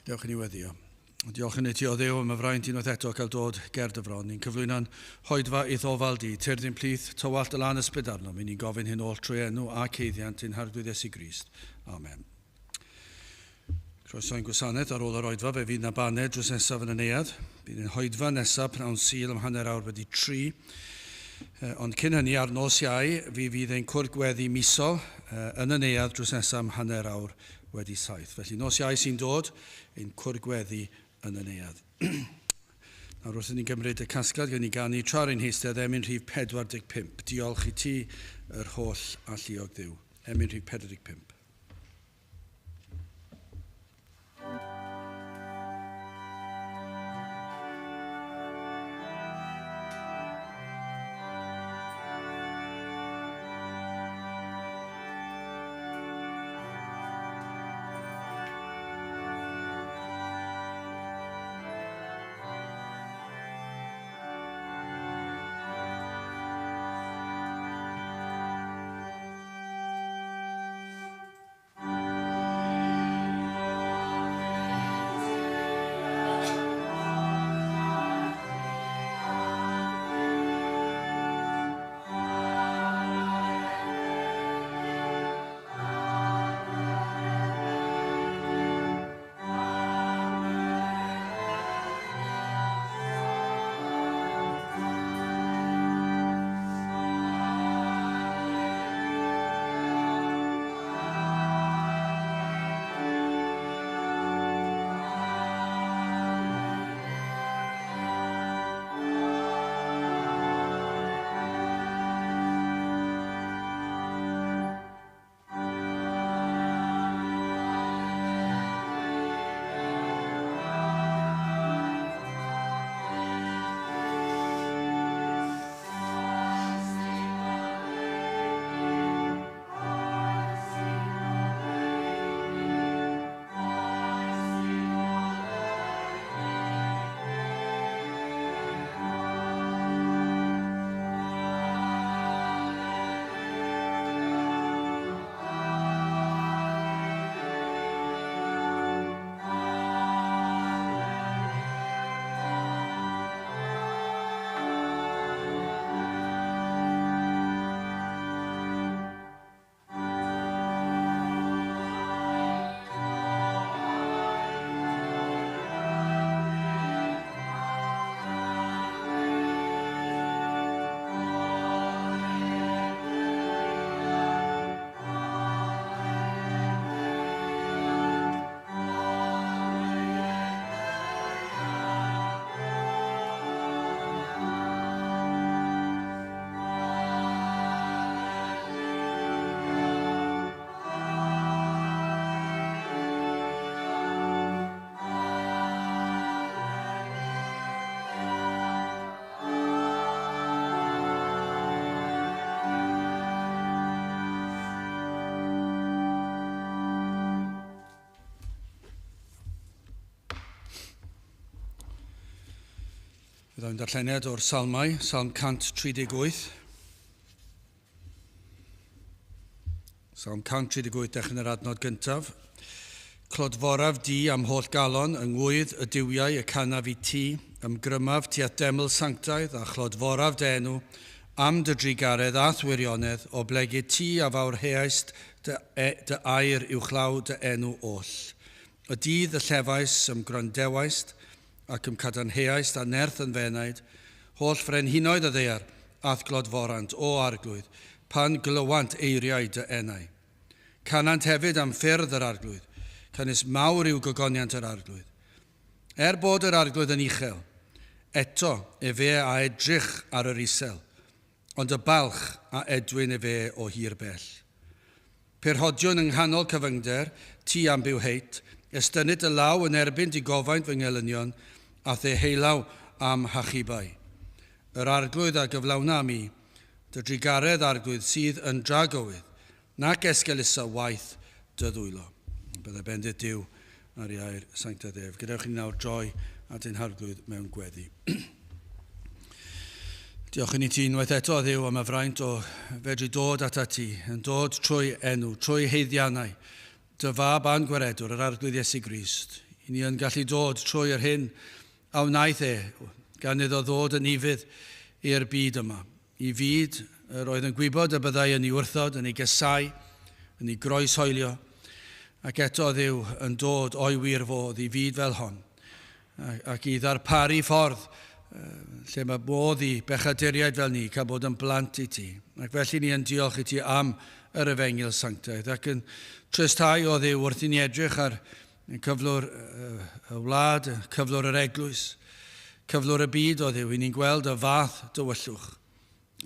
Gadewch i ni weddio. Diolch yn i ti o Dduw am y fraint unwaith eto cael dod ger dy fron. Ni'n cyflwyno'n hoedfa i'th ofal di, tyrd i'n plith, tywallt y lan ysbryd arnom. I ni'n gofyn hyn oll trwy enw ac heiddiant ein Harglwydd Iesu Grist. Amen. Croeso i'n gwasanaeth ar ôl yr oedfa, fe fydd na baned drws nesaf yn y neuadd. Bydd ein hoedfa nesaf pnawn Sul am 3:30. Ond cyn hynny, ar nos Iau, fi fydd ein cwrdd gweddi misol yn y neuadd drws nesaf am 7:30. Felly nos Iau sy'n dod, ein cwrdd gweddi yn y neuadd. Nawr wrth i ni gymryd y casgliad, gawn ni ganu tra ar ein heistedd emyn rhif 45. Diolch i ti, yr holl alluog Dduw. Emyn rhif 45. Byddai'n darlleniad o'r Salmau, Salm 138. Salm 138, dechrau'n yr adnod gyntaf. Clodforaf di am holl galon, yng ngwydd y duwiau y canaf i ti, ymgrymaf ti at deml sanctaidd a chlodforaf dy enw, am dy drugaredd a'th wirionedd, oblegid ti a fawrheaist dy, e, dy air uwchlaw dy enw oll. Y dydd y llefais, ym gwrandewaist, ac ym cadarnheaist â nerth yn fy enaid, holl frenhinoedd y ddaear a'th glodforant, O Arglwydd, pan glywant eiriau dy enau. Canant hefyd am ffyrdd yr Arglwydd, canys mawr yw gogoniant yr Arglwydd. Er bod yr Arglwydd yn uchel, eto efe a edrych ar yr isel, ond y balch a edwyn efe o hir bell. Pyrhodiwn yng nghanol cyfyngder, ti am byw heit, estynnid dy law yn erbyn digofaint fy ngelynion, a theheullaw am hachubau. Yr Arglwydd a gyflawna mi, dy drugaredd, Arglwydd, sydd yn dragywydd, nac esgeulusa waith dy ddwylo. Byddai bendith Duw ar ei air sanctaidd ef. Gadewch i ni nawr droi at ein Harglwydd mewn gweddi. Diolch i ni ti unwaith eto, Dduw, am y fraint o fedru dod atat ti, yn dod trwy enw, trwy heiddiannau, dy fab a'n gwaredwr, yr Arglwydd Iesu Grist, I ni yn gallu dod trwy yr hyn a wnaeth e, gan iddo ddod yn ufudd i'r byd yma. I fyd yr oedd yn gwybod y byddai yn ei wrthod, yn ei gysau, yn ei groeshoelio, ac eto Dduw yn dod o'i wir fodd i fyd fel hon, ac i ddarparu ffordd lle mae modd i bechaduriaid fel ni cael bod yn blant i ti. Ac felly ni yn diolch i ti am yr efengyl sanctaidd ac yn tristau o Dduw wrth i ni edrych ar cyflwr y wlad, cyflwr yr eglwys, cyflwr y byd o Dduw, i ni'n gweld y fath dywyllwch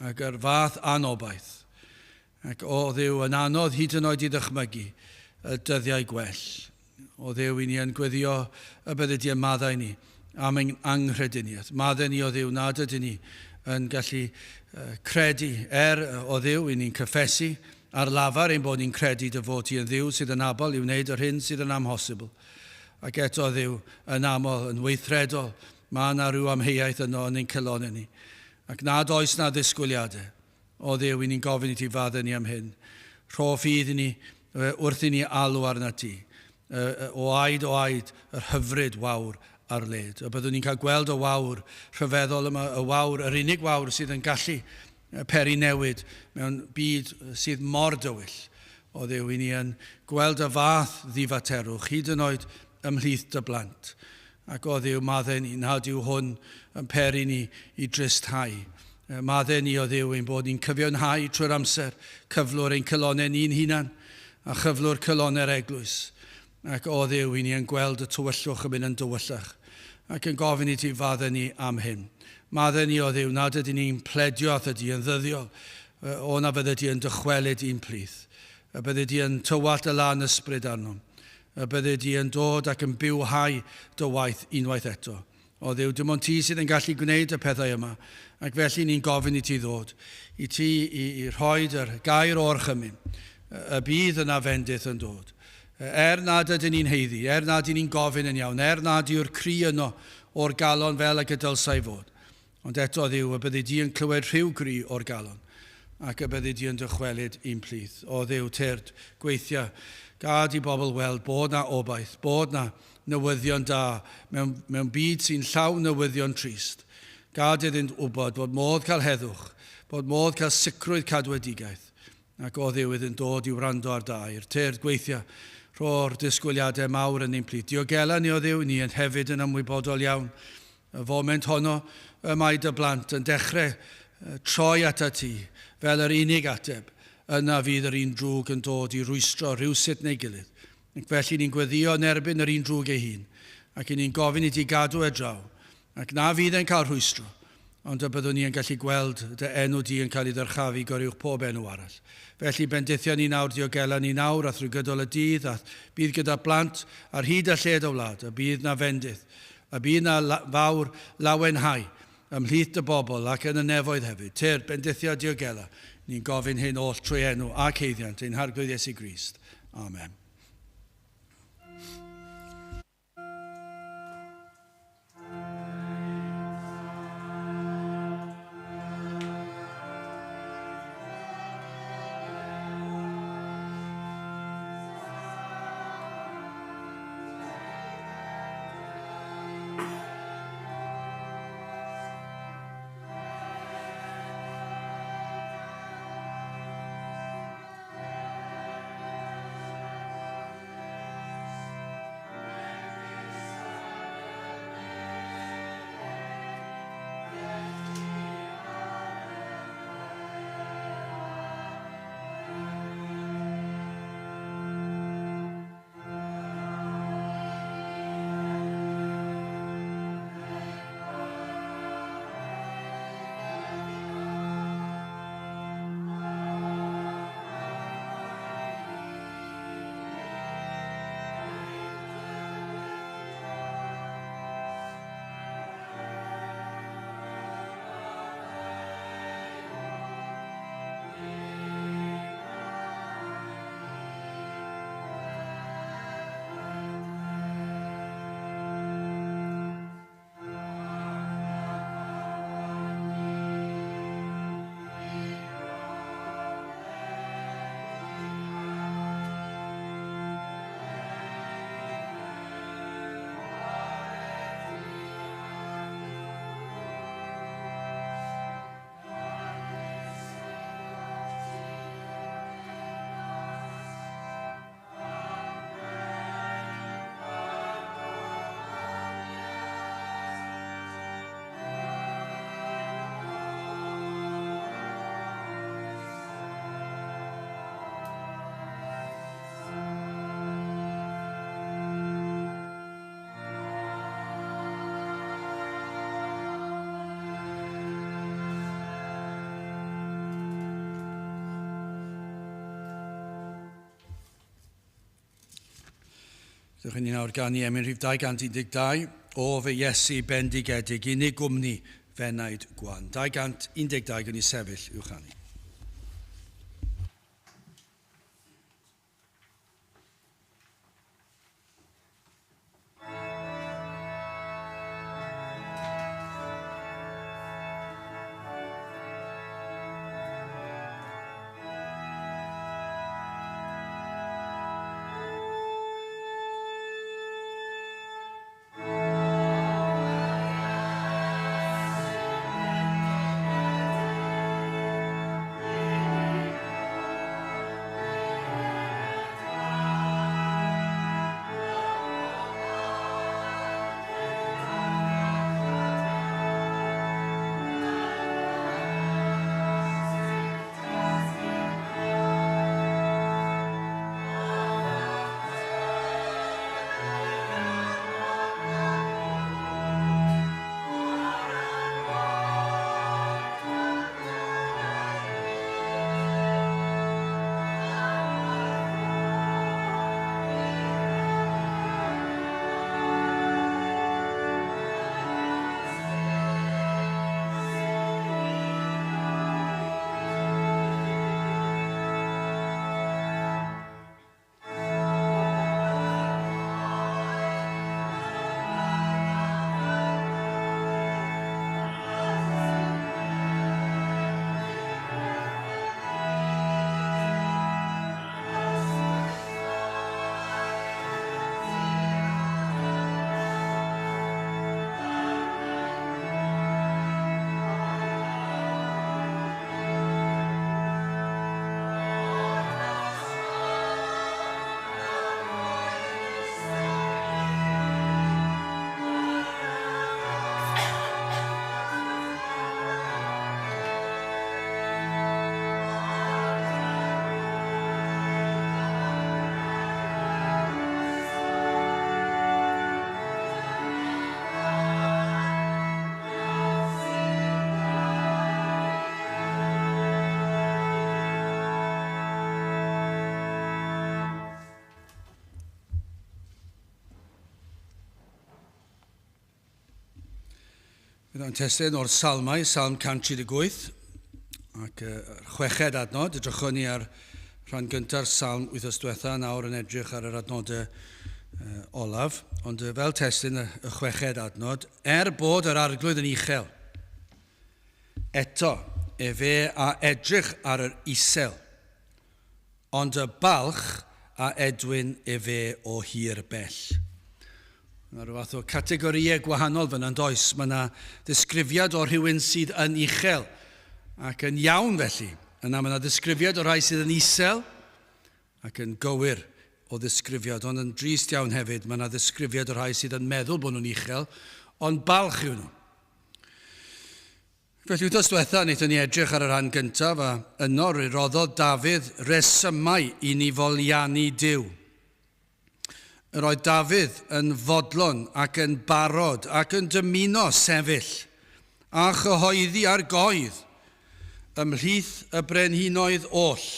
ac yr fath anobaith. Ac o Dduw yn anodd hyd yn oed i ddychmygu y dyddiau gwell. O Dduw, i ni yn gweddio y byddi di yn maddau ni am ein anghrediniaeth. Maddau ni o Dduw nad ydyn ni yn gallu credu o Dduw, i ni'n cyffesu ar lafar ein bod ni'n credu dy fod ti yn Dduw sydd yn abl i wneud yr hyn sydd yn amhosibl. Ac eto Dduw yn aml, yn weithredol, mae yna rhyw amheuaeth yno yn ein calonnau ni. Ac nad oes na ddisgwyliadau. O Dduw, i ni'n gofyn i ti faddau ni am hyn. Rho ffydd i ni wrth i ni alw arnat ti. O aed, o aed, yr hyfryd wawr ar led. A byddwn ni'n cael gweld y wawr rhyfeddol yma, y wawr, yr unig wawr sydd yn gallu peri newid mewn byd sydd mor dywyll. O Dduw, i ni yn gweld y fath ddifaterwch, hyd yn oed ymhlith dy blant. Ac o Dduw, maddau ni, nad yw hwn yn peri ni i dristhau. Maddau ni o Dduw ein bod ni'n cyfiawnhau trwy'r amser cyflwr ein calonnau ni'n hunan a chyflwr calonnau'r eglwys. Ac o Dduw, i ni yn gweld y tywyllwch yn mynd yn dywyllach ac yn gofyn i ti faddau ni am hyn. Maddau ni o Dduw nad ydyn ni'n pledio atat ti yn ddyddiol o na fydde di yn dychwelyd i'n plith. Y bydde di yn tywallt y lân ysbryd arnom. Y bydde di yn dod ac yn bywhau dy waith unwaith eto. O Dduw, dim ond ti sydd yn gallu gwneud y pethau yma, ac felly ni'n gofyn i ti ddod, i ti i rhoi yr gair o'r chymyn, y bydd yna fendith yn dod. Er nad ydyn ni'n haeddu, er nad ydyn ni'n gofyn yn iawn, er nad yw'r cri yno o'r galon fel ag y dylsai fod. Ond eto Dduw, y byddi di yn clywed rhyw gri o'r galon, ac y byddi di yn dychwelyd i'n plith. O Dduw, tyrd, gweithia, gad i bobl weld bod na obaith, bod na newyddion da mewn byd sy'n llawn newyddion trist. Gad iddynt wybod bod modd cael heddwch, bod modd cael sicrwydd cadwedigaeth, ac o Dduw iddynt dod i wrando ar dy air. Tyrd, gweithia, rho'r disgwyliadau mawr yn ein plith. Diogela ni o Dduw, ni yn hefyd yn ymwybodol iawn. Y foment honno y mae dy blant yn dechrau troi atat ti fel yr unig ateb, yna fydd yr un drwg yn dod i rwystro rhywsut neu gilydd. Ac felly ni'n gweddio yn erbyn yr un drwg ei hun, ac i ni'n gofyn i ti gadw e draw, ac na fydd e'n cael rhwystro, ond y byddwn ni yn gallu gweld dy enw di yn cael ei ddyrchafu goruwch pob enw arall. Felly bendithia ni nawr, diogela ni nawr, a thrwy gydol y dydd, a bydd gyda blant ar hyd a lled y wlad, a bydd na fendith, a bydd na fawr lawenhau ymhlith dy bobl ac yn y nefoedd hefyd. Tyrd, bendithia, diogela. Ni'n gofyn hyn oll trwy enw ac haeddiant ein Harglwydd Iesu Grist. Amen. Dewch i ni nawr ganu emyn rhif 212, O fy Iesu bendigedig, unig gwmni f'enaid gwan. 212 gwn i sefyll i'w chanu. Bydd o'n testun o'r Salmau, Salm 138, ac yr chweched adnod. Edrychwn ni ar rhan gynta'r Salm wythnos diwetha, nawr yn edrych ar yr adnodau olaf. Ond fel testun y chweched adnod, er bod yr arglwydd yn uchel, eto, efe a edrych ar yr isel, Ond y balch a edwyn efe o hir bell. Mae rhyw fath o categorïau gwahanol fyna, yn does? Mae yna ddisgrifiad o rhywun sydd yn uchel, ac yn iawn felly. Yna mae yna ddisgrifiad o rhai sydd yn isel, ac yn gywir o ddisgrifiad, ond yn drist iawn hefyd, mae yna ddisgrifiad o rhai sydd yn meddwl bod nhw'n uchel, ond balch yw nhw. Felly wythnos diwetha wnaethon ni edrych ar y rhan gyntaf a yno roddodd Dafydd resymau i ni foliannu Duw. Yr oedd Dafydd yn fodlon ac yn barod ac yn dymuno sefyll a chyhoeddi ar goedd ymhlith y brenhinoedd oll.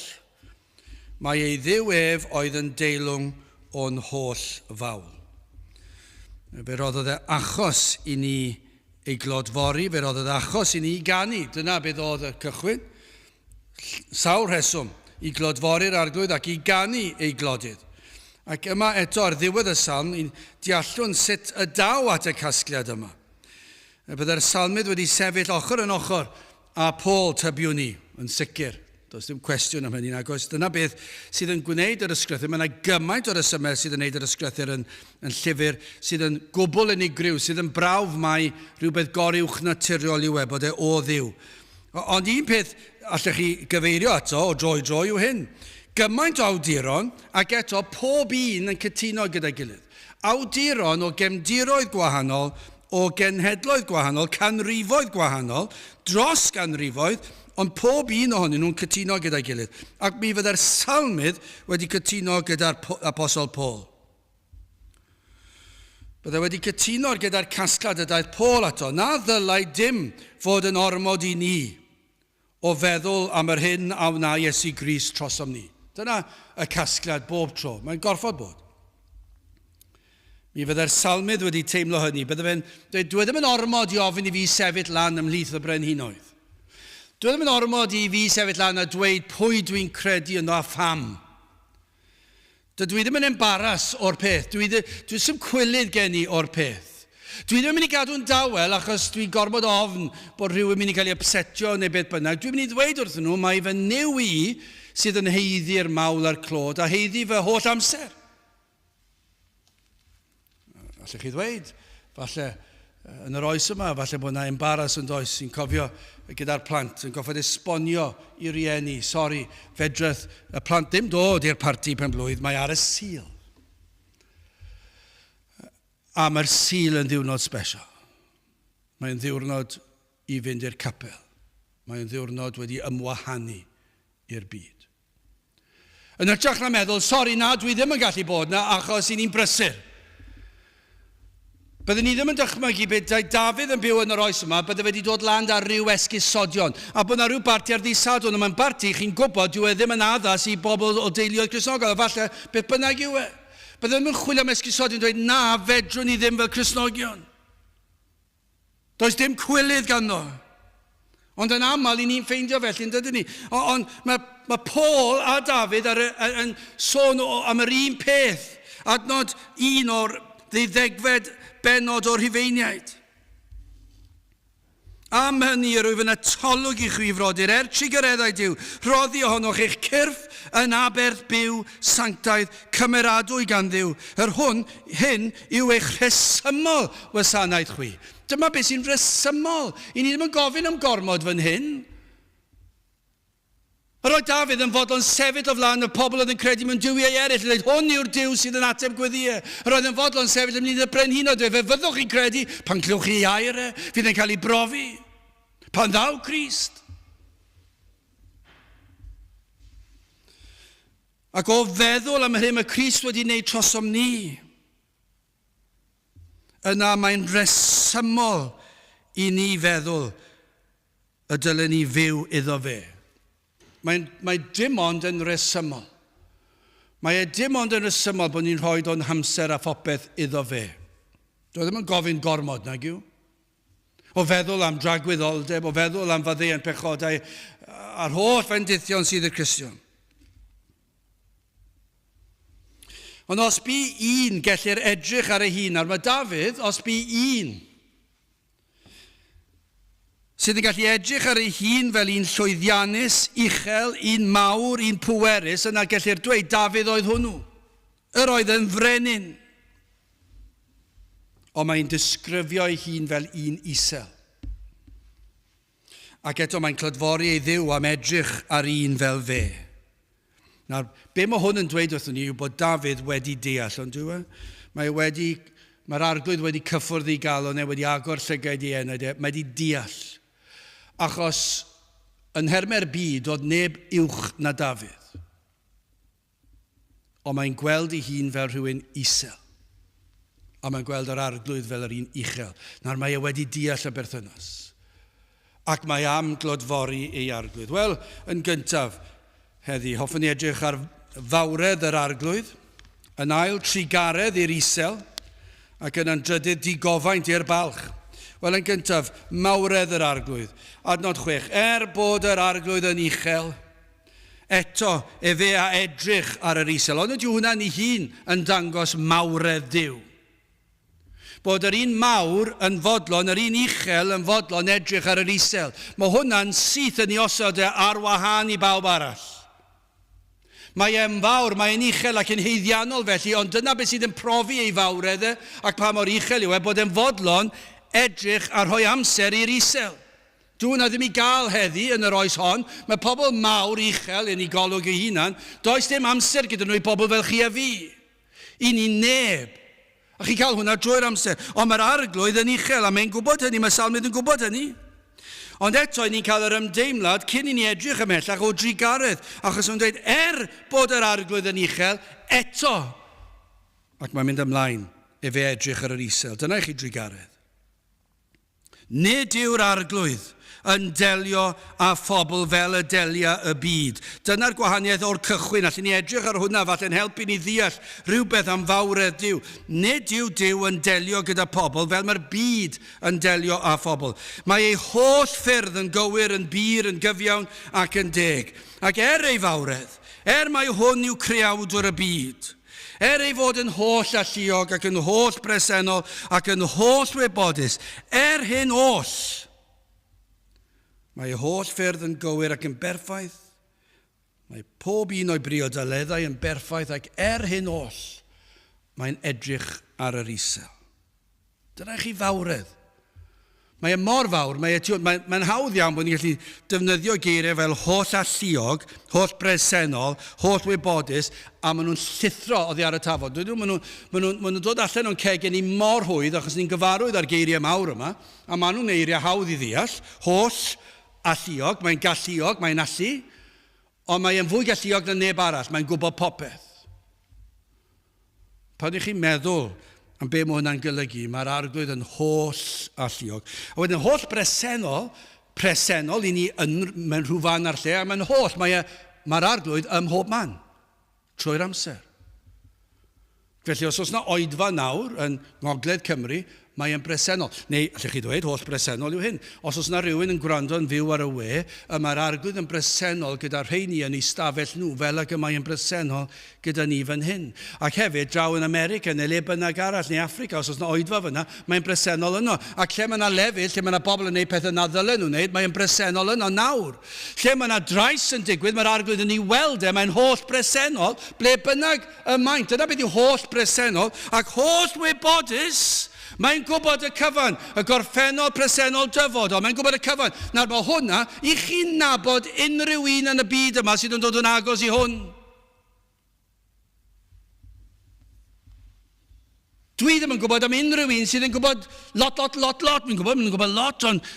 Mae ei Dduw ef oedd yn deilwng o'n holl fawl. Fe roddodd e achos i ni ei glodfori, fe roddodd e achos i ni ganu. Dyna beth oedd y cychwyn. Sawl rheswm i glodfori'r arglwydd ac i ganu ei glodydd. Ac yma eto ar ddiwedd y salm, deallwn sut y daw at y casgliad yma. Y byddai'r salmydd wedi sefyll ochr yn ochr â Paul, tybiwn i, yn sicr. Does dim cwestiwn am hynny, nag oes. Dyna beth sydd yn gwneud yr ysgrythur. Mae yna gymaint o resymau sydd yn gwneud yr ysgrythur yn, yn llyfr sydd yn gwbl unigryw, sydd yn brawf mai rhywbeth goruwchnaturiol yw e, bod e o Dduw. Ond un peth allech chi gyfeirio ato o dro i dro yw hyn. Gymaint o awduron, ac eto pob un yn cytuno gyda'i gilydd. Awduron o gefndiroedd gwahanol, o genhedloedd gwahanol, canrifoedd gwahanol, dros ganrifoedd, ond pob un ohonyn nhw'n cytuno gyda'i gilydd. Ac mi fydde'r salmydd wedi cytuno gyda'r Apostol Paul. Bydde wedi cytuno gyda'r casgliad y daeth Paul ato, na ddylai dim fod yn ormod i ni o feddwl am yr hyn a wna Iesu Grist trosom ni. Dyna y casgliad bob tro. Mae'n gorfod bod. Mi fyddai'r salmydd wedi teimlo hynny. Bydde fe'n dweud, dwi e ddim yn ormod i ofyn i fi sefyll lan ymhlith y brenhinoedd. Dwi e ddim yn ormod i fi sefyll lan a dweud pwy dwi'n credu ynddo a pham. Dydw i ddim yn embaras o'r peth. Dwi, dwi sy'm cwilydd gen i o'r peth. Dwi ddim yn mynd i gadw'n dawel achos dwi'n gormod ofn bod rhywun mynd i cael ei upsetio neu beth bynnag. Dwi'n mynd i ddweud wrthyn nhw mai fy Nuw i sydd yn haeddu'r mawl a'r clod a haeddu fy holl amser. Allech chi ddweud, falle, yn yr oes yma, falle bod yna embaras yn does, sy'n cofio gyda'r plant, yn goffod esbonio i rieni, sori, fedreth y plant ddim dod i'r parti pen blwydd, mae ar y Sul. A mae'r Sul yn ddiwrnod special. Mae'n ddiwrnod i fynd i'r capel. Mae'n ddiwrnod wedi ymwahanu i'r byd. Yn hytrach na meddwl, sori na, dwi ddim yn gallu bod na achos i ni'n brysur. Byddwn ni ddim yn dychmygu beth Dafydd yn byw yn yr oes yma, bydde fe wedi dod lan ar ryw esgusodion, a bod na rhyw barti ar ddydd Sadwrn, a mae'n barti, chi'n gwybod, dyw e ddim yn addas i bobl o deuluoedd Cristnogol, a falle beth bynnag yw e. Bydde ddim yn chwilio am esgusodion, dweud, na, fedrwn ni ddim fel Cristnogion. Does dim cwilydd ganddo. Ond yn aml, i ni'n ffeindio felly, yn dydyn ni? Ond mae, mae Paul a Dafydd ar, yn sôn o, am yr un peth. Adnod un o'r ddeuddegfed bennod o'r Rhufeiniaid. Am hynny yr wyf yn atolwg i chwi frodyr, er trugareddau Duw, rhoddi ohonoch eich cyrff yn aberth byw, sanctaidd, cymeradwy gan Dduw, yr hwn, hyn yw eich rhesymol wasanaeth chwi. Dyma beth sy'n rhesymol. I ni ddim yn gofyn am gormod fan hyn. Yr oedd Dafydd yn fodlon sefyll o flaen y pobl oedd yn credu mewn duwiau eraill a dweud, hwn yw'r Duw sydd yn ateb gweddïau. Yr oedd yn fodlon sefyll ymhlith y brenhinoedd, dweud, fe fyddwch chi'n credu pan glywch chi ei air e, fydd e'n cael ei brofi. Pan ddaw Crist. Ac o feddwl am yr hyn mae Crist wedi wneud trosom ni, yna mae'n rhesymol i ni feddwl y dylen ni fyw iddo fe. Mae'n, mae dim ond yn rhesymol. Mae e dim ond yn rhesymol bod ni'n rhoi o'n hamser a phopeth iddo fe. Dwi e ddim yn gofyn gormod, nag yw? O feddwl am dragwyddoldeb, o feddwl am faddeuant pechodau a'r holl fendithion sydd i'r Cristion. Ond os bu un, gellir edrych ar ei hun. Nawr mae Dafydd, os bu un, sydd yn gallu edrych ar ei hun fel un llwyddiannus, uchel, un mawr, un pwerus, yna gellir dweud Dafydd oedd hwnnw. Yr oedd yn frenin. Ond mae'n disgrifio ei hun fel un isel. Ac eto mae'n clodfori ei Dduw am edrych ar un fel fe. Nawr, be mae hwn yn dweud wrthyn ni yw bod Dafydd wedi deall, ond dyw e? Mae wedi, mae'r arglwydd wedi cyffwrdd ei galon e, wedi agor llygaid ei enaid e, mae wedi deall. Achos yn nhermau'r byd, oedd neb uwch na Dafydd. Ond mae'n gweld ei hun fel rhywun isel. A mae'n gweld yr arglwydd fel yr un uchel. Nawr mae e wedi deall y berthynas. Ac mae am glodfori ei arglwydd. Wel, yn gyntaf, heddi, hoffwn i edrych ar fawredd yr arglwydd, yn ail trugaredd i'r isel, ac yna'n drydydd digofaint i'r balch. Wel, yn gyntaf, mawredd yr arglwydd. Adnod 6. Er bod yr arglwydd yn uchel, Eto, efe a edrych ar yr isel. Ond ydyw hwnna'n ei hun yn dangos mawredd Duw? Bod yr un mawr yn fodlon, yr un uchel yn fodlon edrych ar yr isel. Mae hwnna'n syth yn ei osod e ar wahân i bawb arall. Mae e'n fawr, mae e'n uchel ac yn haeddiannol felly, ond dyna beth sydd yn profi ei fawredd e ac pa mor uchel yw e, bod e'n fodlon edrych a rhoi amser i'r isel. Dyw hwnna ddim i gael heddi yn yr oes hon. Mae pobl mawr uchel yn eu golwg eu hunan. Does dim amser gyda nhw i bobl fel chi a fi. I ni neb. A chi'n cael hwnna drwy'r amser. Ond mae'r arglwydd yn uchel, a mae'n gwybod hynny, mae Salmydd yn gwybod hynny. Ond eto, ni'n cael yr ymdeimlad cyn i ni edrych ymhellach o drugaredd, achos mae'n dweud, er bod yr arglwydd yn uchel, eto. Ac mae'n mynd ymlaen, efe edrych ar yr isel. Dyna i chi drugaredd. Nid yw'r Arglwydd yn delio â phobl fel y delia y byd. Dyna'r gwahaniaeth o'r cychwyn. Allen ni edrych ar hwnna, falle'n helpu ni ddeall rhywbeth am fawredd Duw. Nid yw Duw yn delio gyda pobl fel mae'r byd yn delio â phobl. Mae ei holl ffyrdd yn gywir, yn bur, yn gyfiawn ac yn deg. Ac er ei fawredd, er mai hwn yw creawdwr y byd, er ei fod yn holl alluog ac yn holl bresennol ac yn holl wybodus, er hyn oll, mae ei holl ffyrdd yn gywir ac yn berffaith, mae pob un o'i briodoleddau yn berffaith ac er hyn oll, mae'n edrych ar yr isel. Dyna chi fawredd. Mae e mor fawr, mae e, mae'n mae hawdd iawn bod ni'n gallu defnyddio geiriau fel holl alluog, holl bresennol, holl wybodus, a maen nhw'n llithro oddi ar y tafod. Dwi, maen nhw'n maen nhw, maen nhw dod allan o'n cegin ni mor hwydd, achos ni'n gyfarwydd â'r geiriau mawr yma, a maen nhw'n eiriau hawdd i ddeall. Holl alluog, mae'n galluog, mae'n allu, ond mae e'n fwy galluog na neb arall, mae'n gwybod popeth. Pan ych chi'n meddwl am be mae hwnna'n golygu, mae'r Arglwydd yn holl alluog. A wedyn holl bresennol, presennol i ni yn, mewn rhyw fan ar lle, a mae'n holl, mae e, mae'r Arglwydd ym mhob man, trwy'r amser. Felly os oes yna oedfa nawr yn Ngogledd Cymru, mae e'n bresennol. Neu, allech chi ddweud, holl bresennol yw hyn. Os oes yna rhywun yn gwrando yn fyw ar y we, y mae'r Arglwydd yn bresennol gyda rheini yn eu stafell nhw, fel ag y mae e'n bresennol gyda ni fan hyn. Ac hefyd, draw yn America neu le bynnag arall, neu Affrica, os oes yna oedfa fyna, mae'n bresennol yno. Ac lle mae yna lefydd, lle mae yna bobl yn gwneud pethau na ddylen nhw wneud, mae'n bresennol yno nawr. Lle mae yna drais yn digwydd, mae'r Arglwydd yn ei weld e, mae'n holl bresennol, ble bynnag y maent. Dyna beth yw holl bresennol, ac holl wybodus. Mae'n gwybod y cyfan, y gorffennol, presennol, dyfodol. Mae'n gwybod y cyfan. Nawr mae hwnna, i chi'n nabod unrhyw un yn y byd yma sydd yn dod yn agos i hwn. Dwi ddim yn gwybod am unrhyw un sydd yn gwybod lot, lot, lot, lot. Mi'n gwybod, mi'n gwybod lot, ond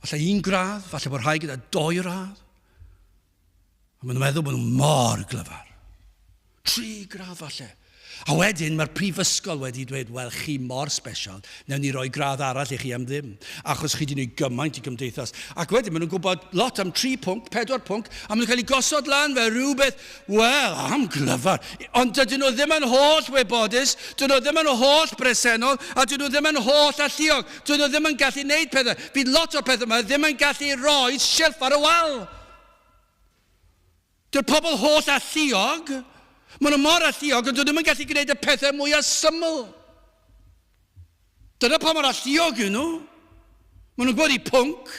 falle un gradd, falle bod rhai gyda doi radd. A maen nhw'n meddwl bod nhw mor glyfar. Tri gradd falle. A wedyn mae'r prifysgol wedi dweud, wel, chi mor special, newn ni roi gradd arall i chi am ddim, achos chi wedi gwneud gymaint i gymdeithas. Ac wedyn maen nhw'n gwybod lot am tri pwnc, pedwar pwnc, a maen nhw'n cael eu gosod lan fel rhywbeth, wel, am glyfar. Ond dydyn nhw ddim yn holl wybodus, dydyn nhw ddim yn holl bresennol, a dydyn nhw ddim yn holl alluog. Dydyn nhw ddim yn gallu gwneud pethau. Fydd lot o'r pethau yma ddim yn gallu rhoi silff ar y wal. Dyw'r pobl holl alluog, maen nhw mor alluog, ond dyn nhw ddim yn gallu gwneud y pethau mwyaf syml. Dyna pa mor alluog yw nhw. Maen nhw'n gwybod i pwnc.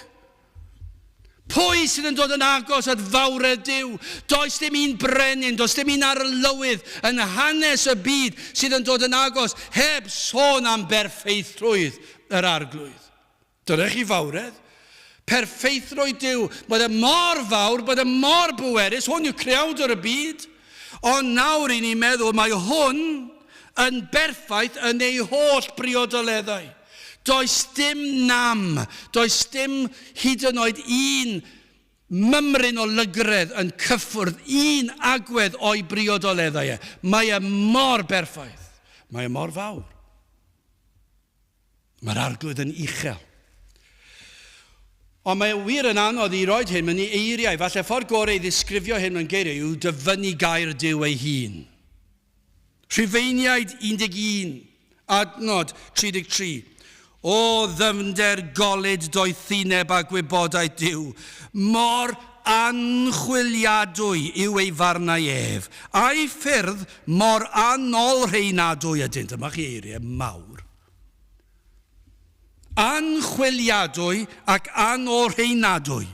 Pwy sydd yn dod yn agos at fawredd Duw? Does dim un brenin, does dim un arlywydd yn hanes y byd sydd yn dod yn agos heb sôn am berffeithrwydd yr Arglwydd. Dyna chi fawredd. Perffeithrwydd Duw. Bod e mor fawr, bod e mor bwerus. Hwn yw creawdwr y byd. Ond nawr i ni'n meddwl mae hwn yn berffaith yn ei holl briodoleddau. Does dim nam, does dim hyd yn oed un mymryn o lygredd yn cyffwrdd un agwedd o'i briodoleddau e. Mae e mor berffaith. Mae e mor fawr. Mae'r Arglwydd yn uchel. Ond mae wir yn anodd i roed hyn mewn i eiriau. Falle ffordd gorau i ddisgrifio hyn mewn geiriau yw dyfynnu gair Duw ei hun. Rhufeiniaid 11, adnod 33. O ddyfnder golud doethineb a gwybodaeth Duw, mor anchwiliadwy yw ei farnau ef, a'i ffyrdd mor anolrheinadwy ydynt. Dyma chi eiriau mawr. Anchwiliadwy ac anolrheinadwy.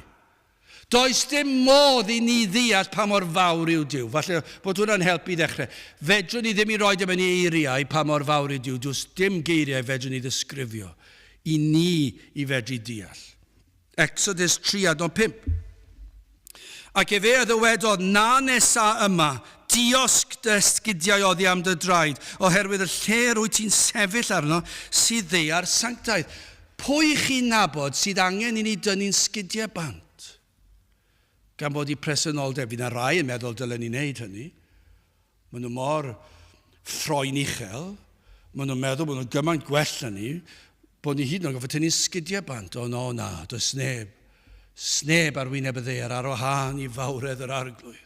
Does dim modd i ni ddeall pa mor fawr yw Duw. Falle bod hwnna'n helpu i ddechrau. Fedrwn ni ddim i roi dim yn ei eiriau pa mor fawr yw Duw. Does dim geiriau fedrwn ni ddisgrifio i ni i fedru deall. Exodus 3 adnod 5. Ac efe a ddywedodd, Na nesa yma, diosg dy esgidiau oddi am dy draed, oherwydd y lle rwyt ti'n sefyll arno sydd ddaear sanctaidd. Pwy chi'n nabod sydd angen i ni dynnu'n sgidiau bant? Gan bod i presenoldeb, fydd na rai yn meddwl dylen ni wneud hynny. Maen nhw mor ffroen uchel, maen nhw'n meddwl bod nhw'n gymaint gwell na ni. Bod ni hyd yn oed gorfod tynnu sgidiau bant. O no, na, does neb, sneb ar wyneb y ddaear ar wahân i fawredd yr Arglwydd.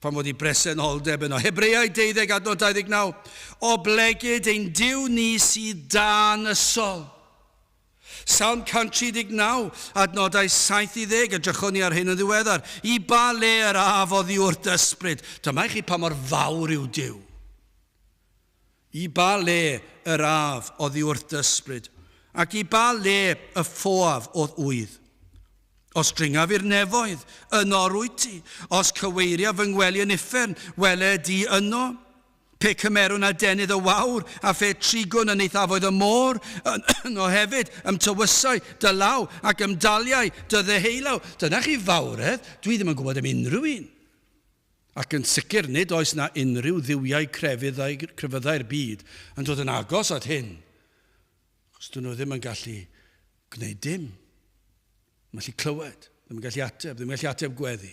Pan fod i bresenoldeb yno. Hebreaid 12 adnod 29. Oblegid ein Duw ni sydd dan ysol. Salm 139, adnodau 7 i 10, edrychwn ni ar hyn yn ddiweddar. I ba le yr af oddi wrth dy ysbryd? Dyma i chi pa mor fawr yw Duw. I ba le yr af oddi wrth dy ysbryd? Ac i ba le y ffoaf o'th ŵydd? Os dringaf i'r nefoedd, yno rwyt ti. Os cyweiriaf fy ngwely yn uffern, wele di yno. Pe cymerwn adenydd y wawr, a phe trigwn yn eithafoedd y môr, yno hefyd ymtywysai dy law ac ymdaliai dy ddeheulaw. Dyna chi fawredd, dwi ddim yn gwybod am unrhyw un. Ac yn sicr nid oes na unrhyw dduwiau crefyddau, crefyddau'r byd yn dod yn agos at hyn. Achos dyn nhw ddim yn gallu gwneud dim. Ddim yn gallu clywed, ddim yn gallu ateb, ddim yn gallu ateb gweddi.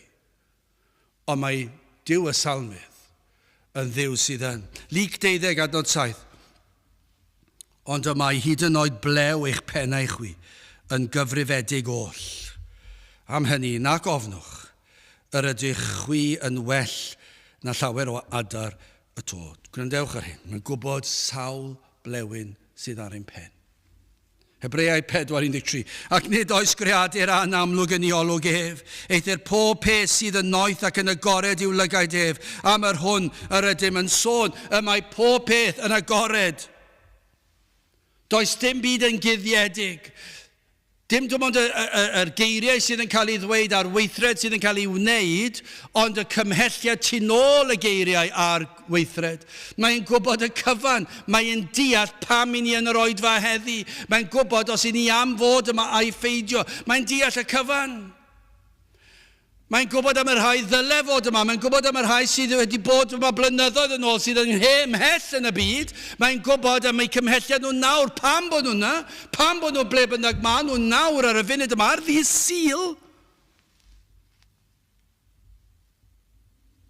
Ond mae Duw y Salmydd yn Dduw sydd yn. Luc 12 adnod 7. Ond y mae hyd yn oed blew eich pennau chwi yn gyfrifedig oll. Am hynny, nac ofnwch, yr ydych chwi yn well na llawer o adar y to. Gwrandewch ar hyn, mae'n gwybod sawl blewyn sydd ar ein pen. Hebreaid 4.13. Ac nid oes greadur anamlwg yn ei olwg ef, eithr pob peth sydd yn noeth ac yn agored i'w lygaid ef, am yr hwn yr ydym yn sôn, y mae pob peth yn agored. Does dim byd yn guddiedig. Dim dim ond yr geiriau sydd yn cael ei ddweud a'r weithred sydd yn cael ei wneud, ond y cymhelliad tu nôl y geiriau a'r weithred. Mae'n gwybod y cyfan. Mae'n deall pam i ni yn yr oedfa heddi. Mae'n gwybod os i ni am fod yma a'i pheidio. Mae'n deall y cyfan. Mae'n gwybod am y rhai ddyle fod yma. Mae'n gwybod am y rhai sydd wedi bod yma blynyddoedd yn ôl, sydd yn mhell yn y byd. Mae'n gwybod am eu cymhelliad nhw nawr, pam bod nhw yna, pam bod nhw ble bynnag maen nhw nawr ar y funud yma, ar ddydd Sul.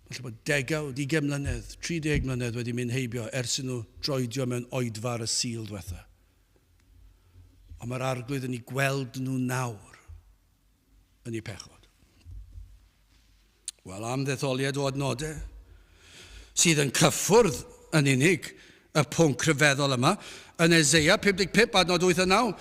Falle bod degawd, ugain mlynedd, 30 mlynedd wedi mynd heibio ers i nhw droedio mewn oedfa ar y Sul diwetha. Ond mae'r Arglwydd yn eu gweld nhw nawr yn eu pechod. Wel, am ddetholiad o adnodau sydd yn cyffwrdd yn unig y pwnc rhyfeddol yma, yn Eseia 55 adnod 8 a 9,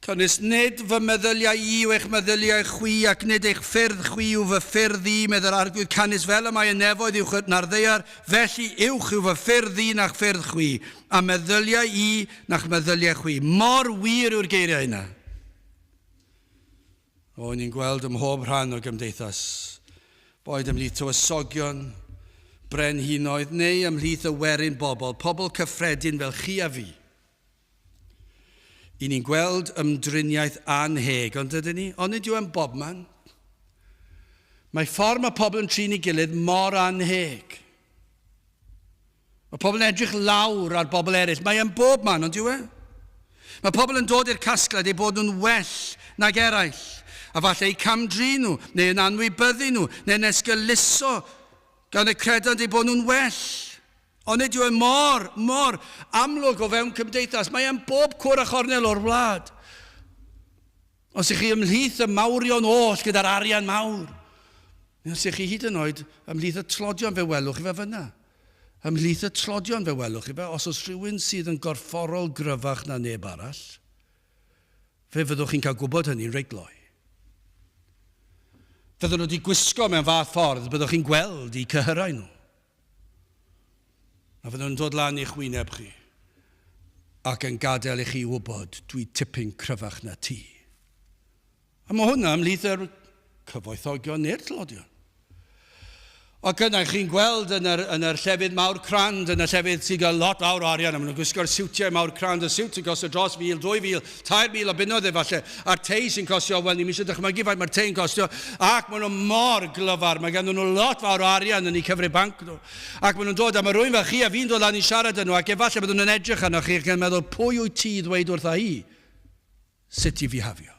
Canys nid fy meddyliau i yw eich meddyliau chwi, ac nid eich ffyrdd chwi yw fy ffyrdd i, medd yr Arglwydd, canys fel y mae y nefoedd uwch na'r ddaear, felly uwch yw fy ffyrdd i na'ch ffyrdd chwi, a meddyliau i na'ch meddyliau chwi. Mor wir yw'r geiriau yna. O, ni'n gweld ym mhob rhan o gymdeithas, boed ymhlith tywysogion, brenhinoedd, neu ymhlith y werin bobl, pobl cyffredin fel chi a fi. I ni'n gweld ymdriniaeth annheg, ond ydyn ni? Ond nid yw e'n bobman. Mae ffordd mae pobl yn trin ei gilydd mor annheg. Mae pobl yn edrych lawr ar bobl eraill. Mae e'n bob man, ond yw e? Mae pobl yn dod i'r casgliad eu bod nhw'n well nag eraill, a falle eu cam-drin nhw, neu yn anwybyddu nhw, neu'n esgeuluso gan y credant eu bod nhw'n well. Ond nid yw e mor, mor amlwg o fewn cymdeithas. Mae e'n bob cwr a chornel o'r wlad. Os ych chi ymhlith y mawrion oll gyda'r arian mawr, neu os ych chi hyd yn oed ymhlith y tlodion, fe welwch chi fe fyna. Ymhlith y tlodion fe welwch chi fe, os oes rhywun sydd yn gorfforol gryfach na neb arall, fe fyddwch chi'n cael gwybod hynny'n reit gloi. Fyddwn nhw wedi gwisgo mewn fath ffordd, byddwch chi'n gweld eu cyhyrau nhw. A fydden nhw'n dod lan i'ch wyneb chi ac yn gadael i chi wybod, dwi tipyn cryfach na ti. A mae hwnna ymhlith yr cyfoethogion neu'r tlodion. Ac yna chi'n gweld yn yr, yn yr llefydd mawr crand, yn y llefydd sy'n cael lot fawr o arian, a maen nhw'n gwisgo'r siwtiau mawr crand, y siwt sy'n costio dros 1,000, 2,000, 3,000 o bunnoedd efallai, a'r tei sy'n costio, wel, ni'm eisiau dychmygu faint mae'r tei'n costio, ac maen nhw mor glyfar, mae ganddyn nhw lot fawr o arian yn eu cyfrif banc nhw. Ac maen nhw'n dod, a mae rhywun fel chi a fi'n dod lan i siarad â nhw, ac efallai byddwn nhw'n edrych arnoch chi ac yn meddwl, pwy wyt ti i ddweud wrtha i sut i fihafio?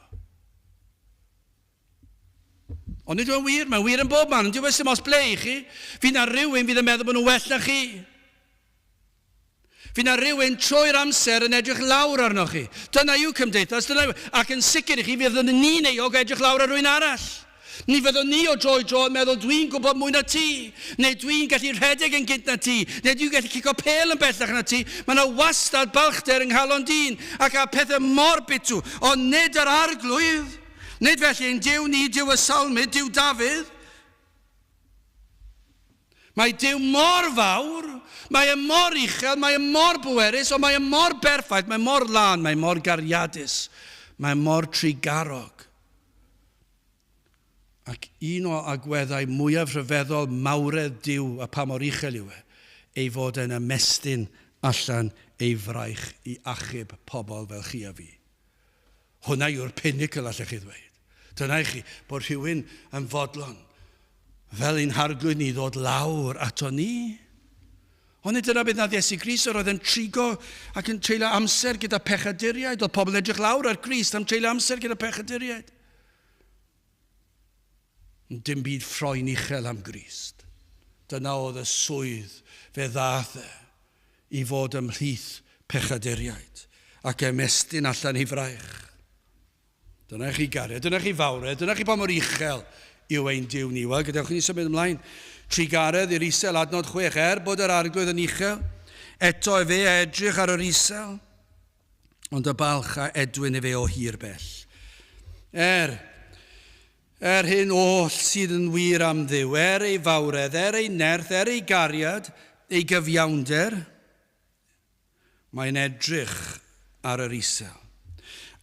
Ond nid yw'n wir, mae'n wir yn bob man, ond dyw e sim os ble i chi. Fydd na rhywun fydd yn meddwl bod nhw'n well na chi. Fydd na rhywun trwy'r amser yn edrych lawr arnoch chi. Dyna yw cymdeithas, dyna yw... Ac yn sicr i chi, fyddwn ni'n euog o edrych lawr ar rhywun arall. Ni fyddwn ni o dro i dro yn meddwl, dwi'n gwybod mwy na ti, neu dwi'n gallu rhedeg yn gynt na ti, neu dwi'n gallu cico pêl yn bellach na ti. Mae yna wastad balchder yng nghalon dyn, ac â pethau mor bitw, ond nid yr Arglwydd. Nid felly ein Duw ni, Duw y Salmydd, Duw Dafydd. Mae Duw mor fawr, mae e mor uchel, mae e mor bwerus, ond mae e mor berffaith, mae mor lân, mae mor gariadus, mae mor trugarog. Ac un o agweddau mwyaf rhyfeddol mawredd Duw a pa mor uchel yw e, ei fod e'n ymestyn allan ei fraich i achub pobl fel chi a fi. Hwnna yw'r pinnacle, allech chi ddweud. Dyna i chi, bod rhywun yn fodlon, fel ein harglwydd ni, ddod lawr ato ni. Ond nid dyna beth nath Iesu Grist, yr oedd yn trigo ac yn treulio amser gyda pechaduriaid. Oedd pobl yn edrych lawr ar Grist am treulio amser gyda pechaduriaid. Dim byd ffroen uchel am Grist. Dyna oedd y swydd fe ddaeth e i fod ymhlith pechaduriaid ac ymestyn allan ei fraich. Dyna chi gariad, dyna chi fawredd, dyna chi pa mor uchel yw ein Duw ni. Wel, gadewch i ni symud ymlaen. Trugaredd i'r isel, adnod 6. Er bod yr Arglwydd yn uchel, eto efe a edrych ar yr isel, ond y balch a edwyn efe o hir bell. Er, er hyn oll sydd yn wir am Dduw, er ei fawredd, er ei nerth, er ei gariad, ei gyfiawnder, mae'n edrych ar yr isel.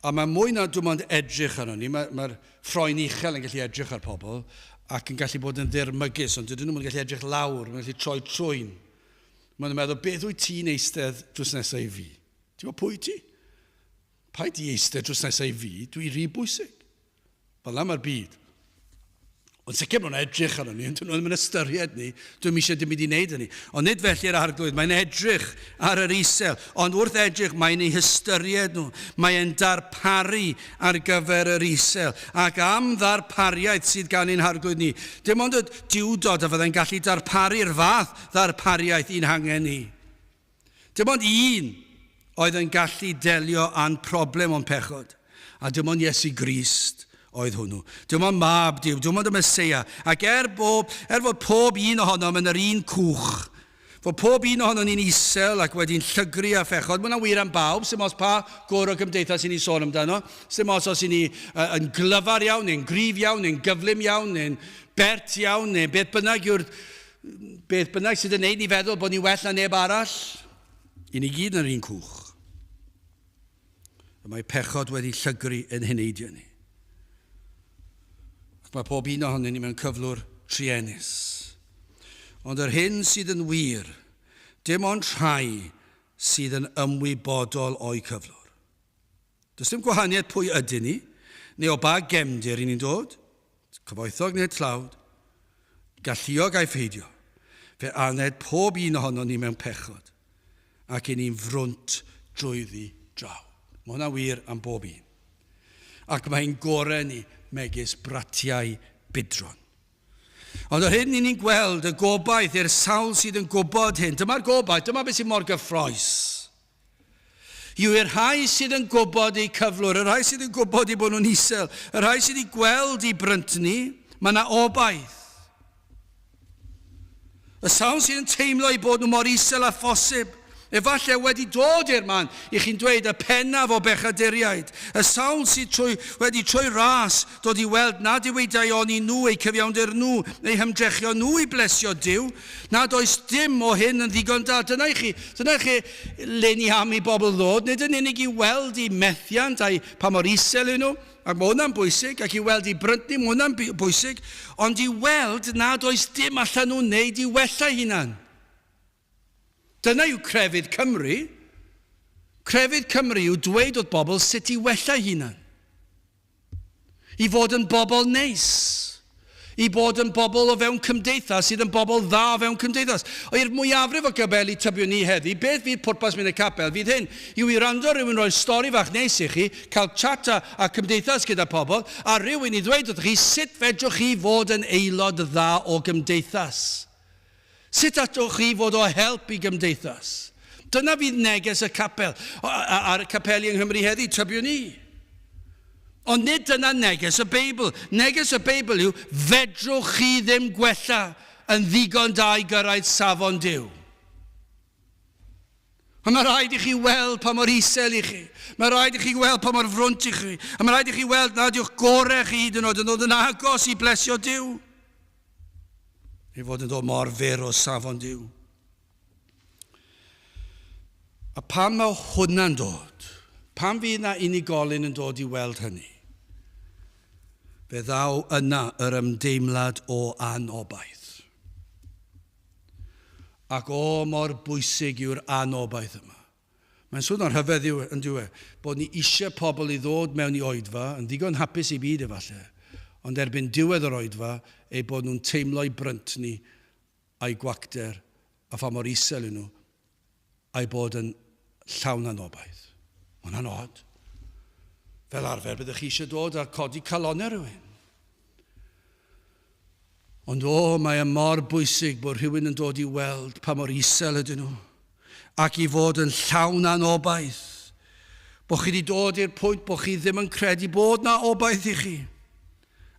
A mae mwy na dim ond edrych arno ni, mae'r mae ffroen uchel yn gallu edrych ar pobl ac yn gallu bod yn ddirmygus, ond dydyn nhw'n gallu edrych lawr, mae'n gallu troi trwyn. Mae'n meddwl, beth wyt ti'n eistedd drws nesaf i fi? Ti'n gwybod pwy ti? Paid di eistedd drws nesaf i fi, dwi rhy bwysig. Fel yna mae'r byd. Ond sicr maen nhw'n edrych arno ni, ond dyn nhw ddim yn ystyried ni, dwi'm eisiau dim byd i wneud â ni. Ond nid felly yr Arglwydd, mae'n edrych ar yr isel, ond wrth edrych mae'n eu hystyried nhw, mae'n darparu ar gyfer yr isel, ac am ddarpariaeth sydd gan ein Harglwydd ni. Dim ond y Duwdod a fyddai'n gallu darparu'r fath ddarpariaeth i'n hangen ni. Dim ond un oedd yn gallu delio â'n problem o'n pechod, a dim ond Iesu Grist oedd hwnnw. Dim ond Mab Duw, dim ond y Meseia. Ac er, bob, er fod pob un ohonom yn yr un cwch, fod pob un ohonom ni'n isel ac wedi'n llygru â phechod, mae hwnna'n wir am bawb, sy'n os pa gwr o gymdeithas i ni'n sôn amdano, sy'n os os i ni yn glyfar iawn, neu'n gryf iawn, neu'n gyflym iawn, neu'n bert iawn, neu beth bynnag yw'r Beth bynnag sydd yn neud ni feddwl bod ni'n well na neb arall, i ni gyd yn yr un cwch. Y mae pechod wedi llygru yn heneidio ni. Ac mae pob un ohonyn ni mewn cyflwr truenus. Ond yr hyn sydd yn wir, dim ond rhai sydd yn ymwybodol o'u cyflwr. Does dim gwahaniaeth pwy ydyn ni, neu o ba gefndir i ni'n dod, cyfoethog neu tlawd, galluog ai pheidio. Fe aned pob un ohonon ni mewn pechod, ac i ni'n frwnt drwyddi draw. Mae hwnna'n wir am bob un. Ac mae'n gorau ni megis bratiau budron. Ond yr hyn i ni'n gweld, y gobaith i'r sawl sydd yn gwybod hyn, dyma'r gobaith, dyma beth sy'n mor gyffroes. Yw i'r rhai sydd yn gwybod eu cyflwr, y rhai sydd yn gwybod eu bod nhw'n isel, y rhai sydd wedi gweld eu bryntni, mae yna obaith. Y sawl sydd yn teimlo eu bod nhw mor isel â phosib, efallai wedi dod i'r man i chi'n dweud y pennaf o bechaduriaid, y sawl sydd trwy, wedi trwy ras dod i weld nad yw eu daioni nhw, eu cyfiawnder nhw, eu hymdrechion nhw i blesio Duw, nad oes dim o hyn yn ddigon da. Dyna i chi, dyna i chi le ni am i bobl ddod, nid yn unig i weld eu methiant a'i pa mor isel yw nhw, ac mae hwnna'n bwysig, ac i weld eu bryntni, mae hwnna'n bwysig, ond i weld nad oes dim allan nhw'n wneud i wella hunan. Dyna yw crefydd Cymru. Crefydd Cymru yw dweud wrth bobl sut i wella hunan. I fod yn bobl neis. I bod yn bobl o fewn cymdeithas sydd yn bobl dda o fewn cymdeithas. O i'r mwyafrif o gapeli tybiwn ni heddi, beth fydd pwrpas mynd y capel fydd hyn, yw i wrando rhywun roi stori fach neis i chi, cael chat a, a cymdeithas gyda pobl, a rhywun i ddweud wrthych chi sut fedrwch chi fod yn aelod dda o gymdeithas. Sut allwch chi fod o help i gymdeithas? Dyna fydd neges y capel, a'r capeli yng Nghymru heddi, tybiwn i. Ond nid dyna neges y Beibl. Neges y Beibl yw, fedrwch chi ddim gwella yn ddigon da i gyrraedd safon Duw. A mae rhaid i chi weld pa mor isel i chi. Mae rhaid i chi weld pa mor frwnt i chi. A mae rhaid i chi weld nad yw'ch gorau chi hyd yn oed yn dod yn agos i blesio Duw. Ei fod yn dod mor fyr o safon Duw. A pam mae hwnna'n dod? Pam fydd na unigolyn yn dod i weld hynny? Fe ddaw yna yr ymdeimlad o anobaith. Ac o mor bwysig yw'r anobaith yma. Mae'n swnio'n rhyfedd yw, yn dyw e, bod ni eisiau pobl i ddod mewn i oedfa, yn ddigon hapus i byd efallai, ond erbyn diwedd yr oedfa, eu bod nhw'n teimlo'i bryntni a'u gwacter a pha mor isel yw nhw, a'u bod yn llawn anobaith. Mae hwnna'n od. Fel arfer, byddwch chi eisiau dod a codi calonnau rhywun. Ond o, mae e mor bwysig bod rhywun yn dod i weld pa mor isel ydyn nhw, ac i fod yn llawn anobaith. Bod chi wedi dod i'r pwynt bod chi ddim yn credu bod na obaith i chi.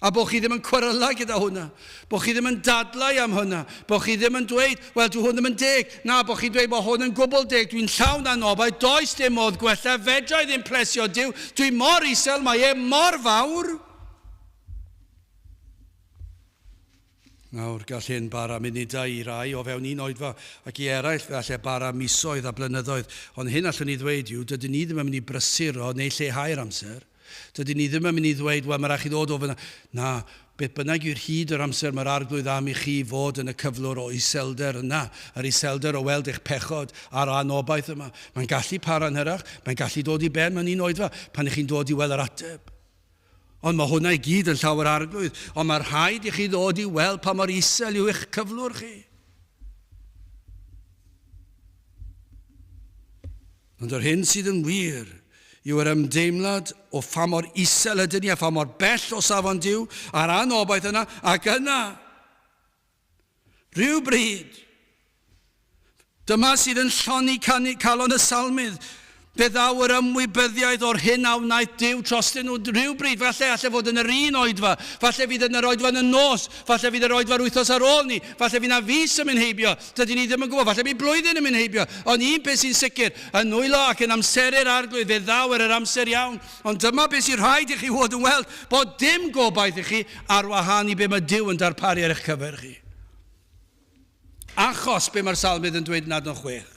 A bod chi ddim yn cweryla gyda hwnna. Bod chi ddim yn dadlau am hwnna. Bod chi ddim yn dweud, wel, dwi hwn ddim yn deg. Na, bod chi'n dweud bod hwn yn gwbl deg. Dwi'n llawn anobaith, does dim modd gwella, fedra i ddim plesio Duw. Dwi mor isel, mae e mor fawr. Nawr, gall hyn bara munudau i rai o fewn un oedfa ac i eraill fe all e bara misoedd a blynyddoedd. Ond hyn allwn ni ddweud yw, dydyn ni ddim yn mynd i brysuro neu lleihau'r amser. Dydyn ni ddim yn mynd i ddweud, wel, mae rhaid chi ddod o fyna. Na, beth bynnag yw'r hyd yr amser mae'r Arglwydd am i chi fod yn y cyflwr o iselder yna, yr iselder o weld eich pechod a'r anobaith yma. Mae'n gallu para'n hyrach, mae'n gallu dod i ben mewn un oedfa pan ych chi'n dod i weld yr ateb. Ond mae hwnna i gyd yn llaw yr Arglwydd. Ond mae rhaid i chi ddod i weld pa mor isel yw eich cyflwr chi. Ond yr hyn sydd yn wir yw yr ymdeimlad o pha mor isel ydyn ni a pha mor bell o safon Duw a'r anobaith yna ac yna Rhywbryd, dyma sydd yn llonni calon y salmydd. Fe ddaw yr ymwybyddiaeth o'r hyn a wnaeth Duw trostyn nhw rhywbryd, falle alle fod yn yr un oedfa, falle fydd yn yr oedfa yn y nos, falle fydd yr oedfa'r wythnos ar ôl ni, falle fydd na fis yn mynd heibio, dydyn ni ddim yn gwybod, falle bydd blwyddyn yn mynd heibio, ond un peth sy'n sicr, yn nwylo ac yn amseru'r Arglwydd, fe ddaw ar yr amser iawn. Ond dyma beth sy'n rhaid i chi fod yn weld, bod dim gobaith i chi ar wahân i be mae Duw yn darparu ar eich cyfer chi. Achos be mae'r salmydd yn dweud yn adnod 6.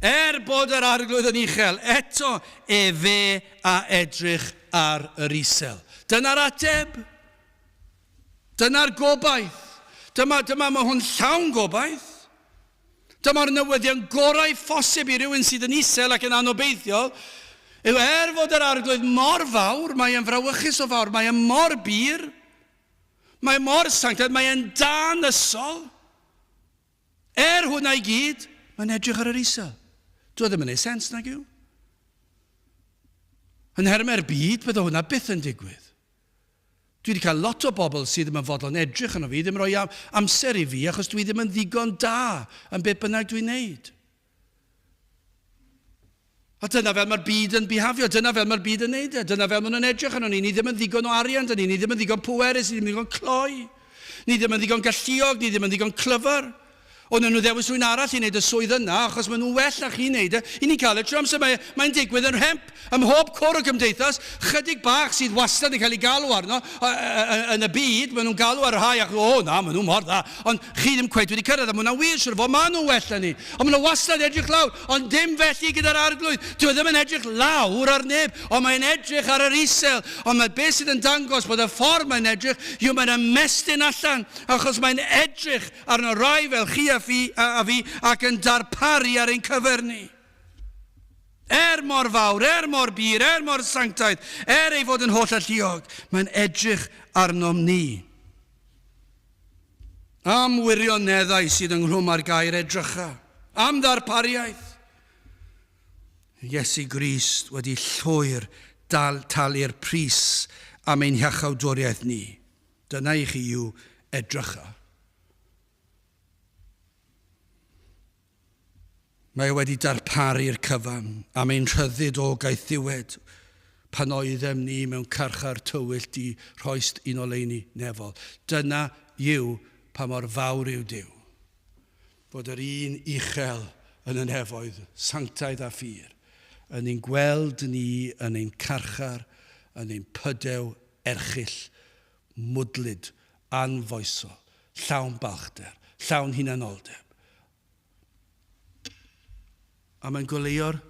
Er bod yr arglwydd yn uchel, eto efe a edrych ar yr isel. Dyna'r ateb. Dyna'r gobaith. Dyma, dyma, mae hwn llawn gobaith. Dyma'r newyddion gorau phosib i rywun sydd yn isel ac yn anobeithiol, yw er fod yr Arglwydd mor fawr, mae e'n frawychus o fawr, mae e mor bur, mae e mor sanctaidd, mae e'n danysol. Er hwnna i gyd, mae'n edrych ar yr isel. Dwi e ddim yn ei sens nag yw. Yn nhermau'r byd, bydde hwnna byth yn digwydd. Dwi wedi cael lot o bobl sydd ddim yn fodlon edrych arno fi, ddim yn rhoi amser i fi, achos dwi ddim yn ddigon da yn beth bynnag dwi'n neud. A dyna fel mae'r byd yn bihafio, dyna fel mae'r byd yn neud e, dyna fel maen nhw'n edrych arno ni. Ni ddim yn ddigon o arian, dyn ni, ni ddim yn ddigon pwerus, ni ddim yn ddigon cloi, ni ddim yn ddigon galluog, ni ddim yn ddigon clyfar. O, wnawn nhw ddewis rhywun arall i wneud y swydd yna, achos maen nhw'n well na chi wneud e. I ni'n cael e trwy amser, mae, mae'n digwydd yn rhemp ym mhob cwr o gymdeithas, chydig bach sydd wastad yn cael ei galw arno yn y byd, maen nhw'n galw ar rhai ac, o na, maen nhw mor dda, ond chi ddim cweit wedi cyrraedd, a mae hwnna'n wir, siwr o fod, maen nhw'n well na ni. Ond maen nhw wastad edrych lawr, ond dim felly gyda'r Arglwydd. Dyw e ddim yn edrych lawr ar neb, ond mae'n edrych ar yr isel. Ond mae beth sydd yn dangos bod y ffordd mae'n edrych yw mae'n ymestyn allan, achos mae'n edrych arno rai fel chi a fi, a, a fi ac yn darparu ar ein cyfer ni. Er mor fawr, er mor bur, er mor sanctaidd, er ei fod yn holl alluog, mae'n edrych arnom ni. Am wirioneddau sydd ynghlwm â'r gair edrycha, am ddarpariaeth. Iesu Grist wedi llwyr dal talu'r pris am ein hiachawdwriaeth ni. Dyna i chi yw edrycha. Mae e wedi darparu'r cyfan am ein rhyddid o gaethiwed pan oeddem ni mewn carchar tywyll di rhoist un oleuni nefol. Dyna yw pa mor fawr yw Duw. Fod yr un uchel yn y nefoedd, sanctaidd a phur, yn ein gweld ni yn ein carchar, yn ein pydew erchyll, mwdlyd, anfoesol, llawn balchder, llawn hunanoldeb. A mae'n goleuo'r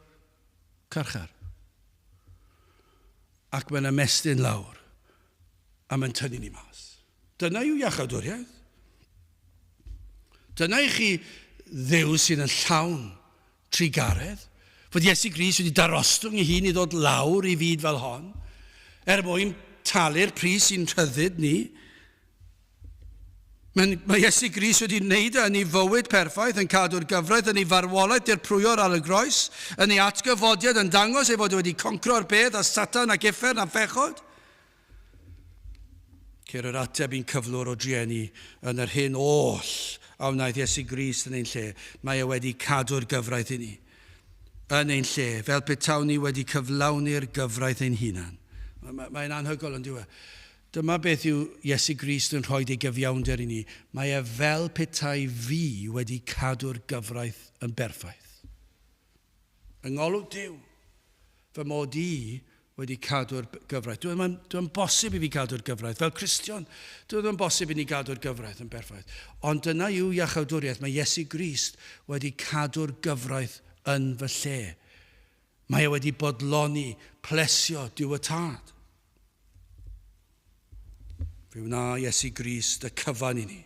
carchar. Ac mae'n ymestyn lawr. A mae'n tynnu ni mas. Dyna yw iachawdwriaeth. Dyna i chi Dduw sydd yn llawn trugaredd, fod Iesu Grist wedi darostwng ei hun i ddod lawr i fyd fel hon, er mwyn talu'r pris i'n rhyddid ni. Mae, mae Iesu Grist wedi wneud e yn ei fywyd perffaith, yn cadw'r gyfraith, yn ei farwolaeth dirprwyor ar y groes, yn ei atgyfodiad yn dangos ei fod wedi concro'r bedd a Satan ac uffern a phechod. Ceir yr ateb i'n cyflwr o drueni yn yr hyn oll a wnaeth Iesu Grist yn ein lle. Mae e wedi cadw'r gyfraith i ni yn ein lle, fel petawn ni wedi cyflawni'r gyfraith ein hunan. Mae'n mae, anhygoel yn diwe. Dyma beth yw Iesu Grist yn rhoi ei gyfiawnder i ni. Mae e fel petai fi wedi cadw'r gyfraith yn berffaith. Yng ngolwg Duw, fy mod i wedi cadw'r gyfraith. Dwi ddim yn bosib i fi gadw'r gyfraith. Fel Cristion, dwi ddim yn bosib i ni gadw'r gyfraith yn berffaith. Ond dyna yw iachawdwriaeth. Mae Iesu Grist wedi cadw'r gyfraith yn fy lle. Mae e wedi bodloni plesio Duw y Tad. Fe wna Iesu Grist y cyfan i ni.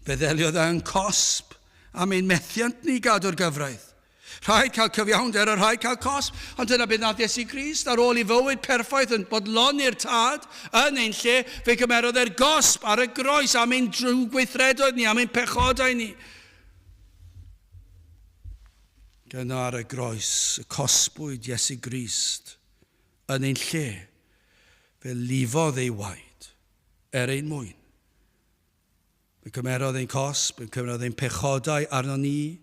Fe ddeliodd e'n cosb am ein methiant ni gadw'r gyfraith. Rhaid cael cyfiawnder a rhaid cael cosb, ond dyna beth nath Iesu Grist ar ôl i fywyd perffaith yn bodloni'r Tad yn ein lle, fe gymerodd e'r gosb ar y groes am ein drwgweithredoedd ni, am ein pechodau ni. Dyna ar y groes y cosbwyd Iesu Grist yn ein lle, fe lifodd ei waed er ein mwyn. Fe cymerodd ein cosb, fe cymerodd ein pechodau arno ni.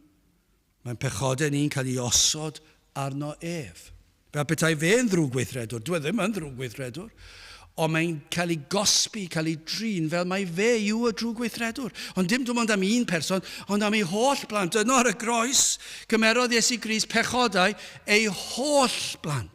Mae'n pechodau ni'n cael ei osod arno ef. Fel petai fe'n ddrwgweithredwr. Dwi e ddim yn ddrwgweithredwr. Ond mae'n cael ei gosbi, cael ei drin fel mai fe yw y drwgweithredwr. Ond dim dim ond am un person, ond am ei holl blant. Yno ar y groes, cymerodd Iesu Grist pechodau ei holl blant.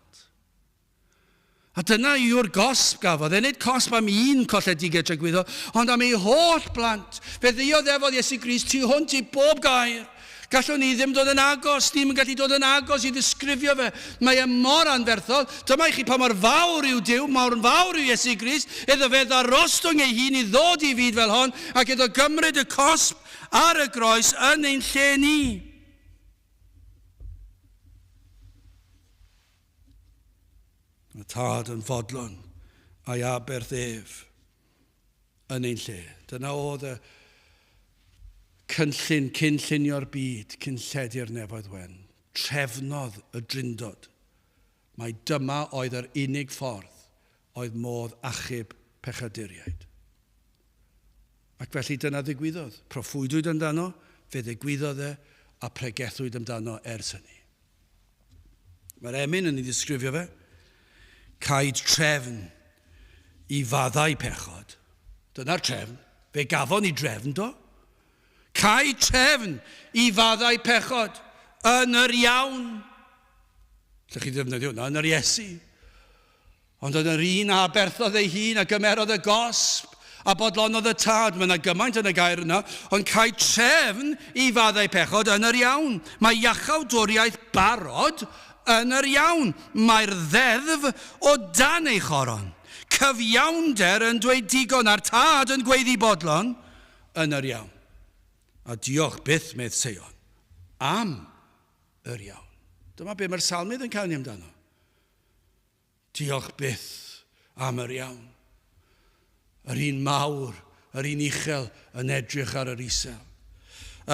A dyna yw'r gosb gafodd e, nid cosb am un colledigaeth tragwyddol, ond am ei holl blant. Fe ddioddefodd Iesu Grist tu hwnt i bob gair. Gallwn ni ddim dod yn agos, ni'm yn gallu dod yn agos i ddisgrifio fe. Mae e mor anferthol. Dyma i chi pa mor fawr yw Duw, mor fawr yw Iesu Grist, iddo fe ddarostwng ei hun i ddod i fyd fel hon, ac iddo gymryd y cosb ar y groes yn ein lle ni. Y tad yn fodlon a'i aberth ef yn ein lle. Dyna oedd y cynllun cyn llunio'r byd, cyn lledu'r nefoedd wen. Trefnodd y drindod. Mai dyma oedd yr unig ffordd oedd modd achub pechaduriaid. Ac felly dyna ddigwyddodd. Proffwydwyd amdano, fe ddigwyddodd e, a pregethwyd amdano ers hynny. Mae'r emyn yn ei ddisgrifio fe. Caed trefn i faddau pechod. Dyna'r trefn. Fe gafon ni drefn, do? Caed trefn i faddau pechod yn yr iawn. Lle chi ddefnyddio hwnna? Yn yr Iesu. Ond yn yr un a aberthodd ei hun a gymerodd y gosb a bodlonodd y tad. Mae yna gymaint yn y gair yna, ond cael trefn i faddau pechod yn yr iawn. Mae iachawdwriaeth barod yn yr iawn. Mae'r ddeddf o dan ei choron. Cyfiawnder yn dweud digon a'r tad yn gweiddi bodlon yn yr iawn. A diolch byth, medd Seion, am yr iawn. Dyma be mae'r salmydd yn canu amdano. Diolch byth am yr iawn. Yr un mawr, yr un uchel yn edrych ar yr isel.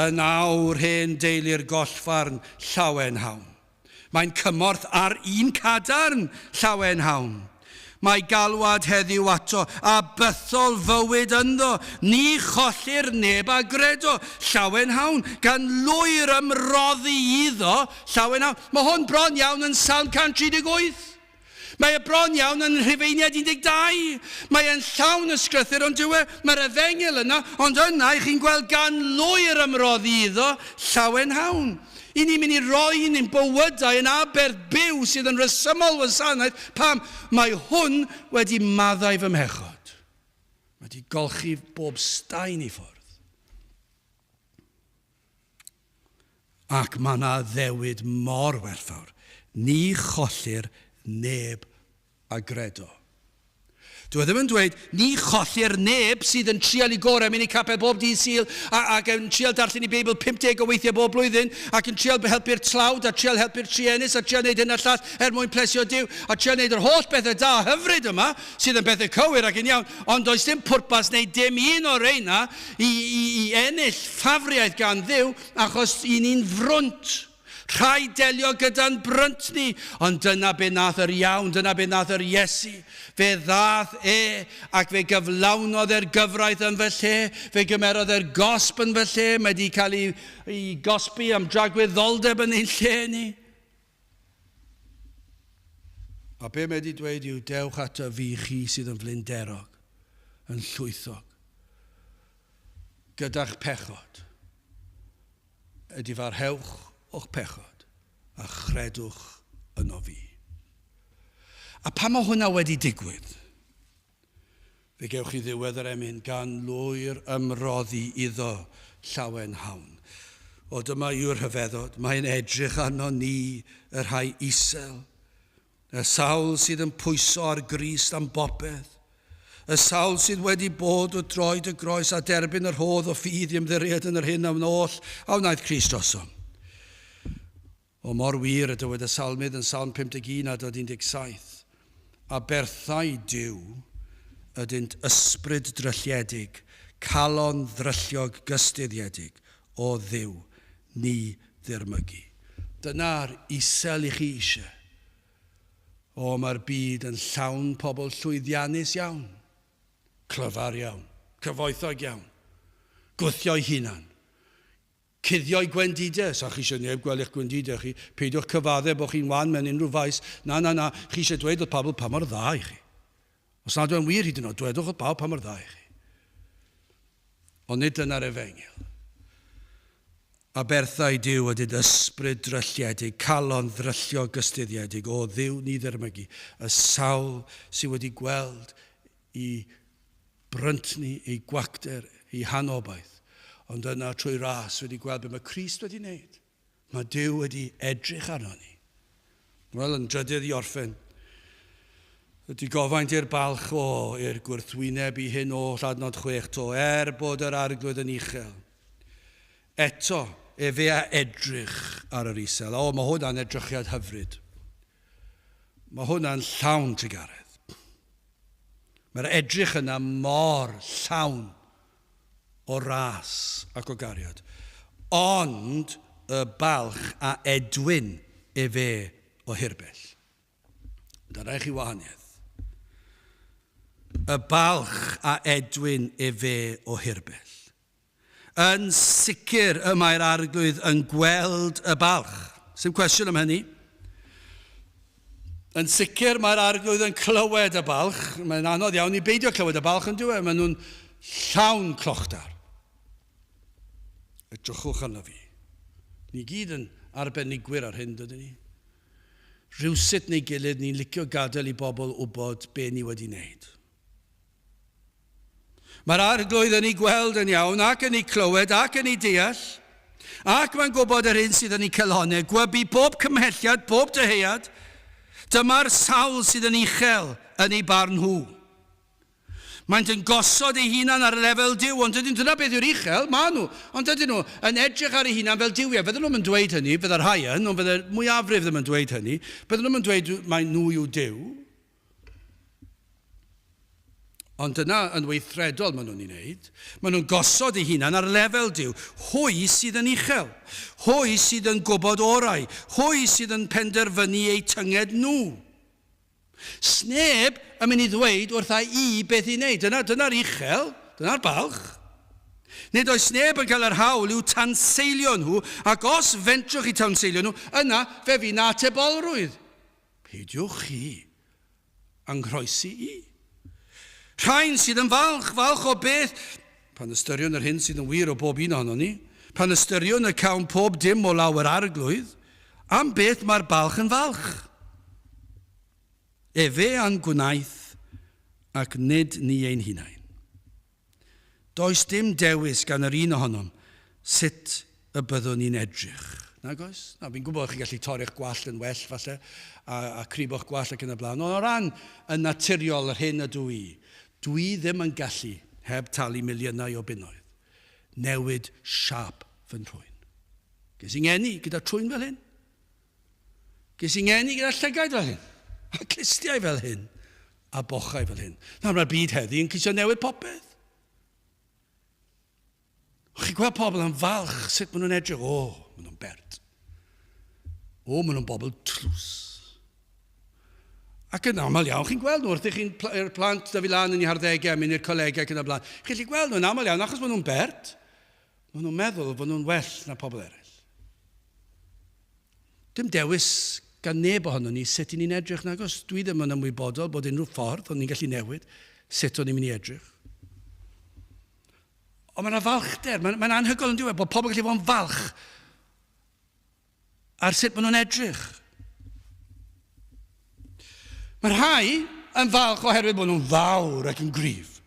Yn awr hen deulu'r gollfarn llawen hawn. Mae'n cymorth ar un cadarn llawen hawn. Mae galwad heddiw ato, a bythol fywyd ynddo. Ni chollir neb a gredo. Llawenhawn, gan lwyr ymroddi iddo. Llawenhawn. Mae hwn bron iawn yn Salm 138. Mae e bron iawn yn Rhufeiniaid 12. Mae e'n llawn ysgrythur, ond dyw e, mae'r efengyl yna, ond yna i chi'n gweld gan lwyr ymroddi iddo, llawenhawn. I ni'n mynd i roi ein bywydau yn aberth byw sydd yn rhesymol wasanaeth, pam? Mae hwn wedi maddau fy mhechod. Mae wedi golchi bob staen i ffwrdd. Ac mae yna addewid mor werthfawr, ni chollir neb a gredo. Dyw e ddim yn dweud, ni chollir neb sydd yn trial i gorau mynd i capel bob dydd Sul a, ac yn trial darllen i Beibl 50 o weithiau bob blwyddyn ac yn trial helpu'r tlawd a trial helpu'r truenus a trial wneud hyn a llall er mwyn plesio Duw a trial wneud yr holl bethau da a hyfryd yma sydd yn bethau cywir ac yn iawn, ond does dim pwrpas neu dim un o'r reina i, i, i ennill ffafriaeth gan Dduw achos i ni'n frwnt. Rhaid delio gyda'n brynt ni, ond dyna be nath yr iawn, dyna be nath yr Iesu. Fe ddath e ac fe gyflawnodd e'r gyfraith yn fy lle, fe gymerodd e'r gosb yn fy lle, mae wedi cael ei, ei gosbi am dragwyddoldeb yn ein lle ni. A be mae wedi dweud yw, dewch ato fi chi sydd yn flinderog, yn llwythog, gyda'ch pechod. Edifarhewch o'ch pechod a chredwch yno fi. A pan mae hwnna wedi digwydd, fe gewch chi ddiwedd yr emyn gan lwyr ymroddi iddo llawen hawn. O, dyma yw'r rhyfeddod, mae'n edrych arno ni, y rhai isel, y sawl sydd yn pwyso ar Grist am bopeth, y sawl sydd wedi bod wrth droed y groes a derbyn y rhodd o ffydd i ymddiried yn yr hyn a oll a wnaeth Crist drosom. O mor wir y dywed y Salmydd yn Salm 51 adnod 17, Aberthau Duw ydynt ysbryd drylliedig, calon ddrylliog gystuddiedig, o Dduw, ni ddirmygu. Dyna'r isel i chi eisiau. O, mae'r byd yn llawn pobl llwyddiannus iawn, clyfar iawn, cyfoethog iawn, gwthio'i hunan, Cuddio'i gwendidau. Sa chi eisiau neb gweld eich gwendidau chi. Peidiwch cyfadde bod chi'n wan mewn unrhyw faes. Na, na, na. Chi eisiau dweud wrth pawb pa mor dda i chi. Os nad yw'n wir hyd yn oed, dwedwch wrth bawb pa mor dda i chi. Ond nid dyna'r efengyl. Aberthau Duw ydynt ysbryd drylliedig, calon ddryllio gystuddiedig, o Dduw ni ddirmygu, y sawl sydd wedi gweld i bryntni, ei gwacter, ei hanobaith, ond yna trwy ras wedi gweld beth mae Crist wedi wneud. Mae Duw wedi edrych arno ni. Wel, yn drydydd i orffen, ydy gofaint i'r balch o i'r gwrthwyneb i hyn oll adnod 6 to, er bod yr arglwydd yn uchel. Eto, efe a edrych ar yr isel. O, mae hwnna'n edrychiad hyfryd. Mae hwnna'n llawn trugaredd. Mae'r edrych yna mor llawn o ras ac o gariad. Ond y balch a edwyn efe o hirbell. Dyna i chi wahaniaeth. Y balch a edwyn efe o hirbell. Yn sicr y mae'r Arglwydd yn gweld y balch. Sdim cwestiwn am hynny. Yn sicr mae'r Arglwydd yn clywed y balch. Mae'n anodd iawn i beidio clywed y balch yn dyw e. Maen nhw'n llawn clochdar. Edrychwch arno fi. Ni gyd yn arbenigwyr ar hyn, dydyn ni? Rhywsut neu gilydd, ni'n licio gadael i bobl wybod be ni wedi wneud. Mae'r Arglwydd yn ei gweld yn iawn ac yn ei clywed ac yn ei deall, ac mae'n gwybod yr hyn sydd yn ei calonau, gwybu bob cymhelliad, bob dyheuad. Dyma'r sawl sydd yn uchel yn ei barn nhw. Maent yn gosod eu hunan ar lefel Duw, ond dydyn dyna beth yw'r uchel, maen nhw, ond dydyn nhw yn edrych ar eu hunan fel duwiau. Fydden nhw'n dweud hynny, fydda rhai yn, ond fydde mwyafrif ddim yn dweud hynny. Bydden nhw'n dweud mai nhw yw Duw. Ond dyna yn weithredol maen nhw'n ei wneud. Maen nhw'n gosod eu hunan ar lefel Duw. Hwy sydd yn uchel. Hwy sydd yn gwybod orau. Hwy sydd yn penderfynu eu tynged nhw. Sneb yn mynd i ddweud wrtha i beth i wneud. Dyna, dyna'r uchel, dyna'r balch. Nid oes neb yn cael yr hawl i'w tanseilio nhw, ac os fentrwch chi tanseilio nhw, yna fe fydd 'na atebolrwydd. Peidiwch chi â nghroesi i. Rhain sydd yn falch, falch o beth, pan ystyriwn yr hyn sydd yn wir o bob un ohonon ni, pan ystyriwn y cawn pob dim o law yr Arglwydd, am beth mae'r balch yn falch? Efe a'n gwnaeth, ac nid ni ein hunain. Does dim dewis gan yr un ohonom sut y byddwn ni'n edrych. Nag oes? Na, fi'n gwybod chi'n gallu torri'ch gwallt yn well, falle, a, a cribo'ch gwallt ac yn y blaen. Ond o ran y naturiol, yr hyn ydw i, dwi ddim yn gallu, heb talu miliynau o bunnoedd, newid siâp fy nhrwyn. Ges i ngeni gyda trwyn fel hyn. Ges i ngeni gyda llygaid fel hyn, a clustiau fel hyn, a bochau fel hyn. Nawr mae'r byd heddi yn ceisio newid popeth. O'ch chi'n gweld pobl yn falch sut maen nhw'n edrych? O, maen nhw'n bert. O, maen nhw'n bobl tlws. Ac yn aml iawn, chi'n gweld nhw wrth i chi'n pl plant dyfu lan yn eu harddegau a mynd i'r colegau ac yn y blaen. Chi'n gallu gweld nhw'n aml iawn achos maen nhw'n bert. Maen nhw'n meddwl bod nhw'n well na pobl eraill. Dim dewis gan neb ohonon ni sut i ni'n edrych, nag oes? Dwi ddim yn ymwybodol bod unrhyw ffordd o'n ni'n gallu newid sut o'n ni'n mynd i edrych. Ond mae yna falchder, mae'n mae anhygoel yn diwedd bod pobl yn gallu fod yn falch ar sut maen nhw'n edrych. Mae rhai yn falch oherwydd bod nhw'n fawr ac yn gryf.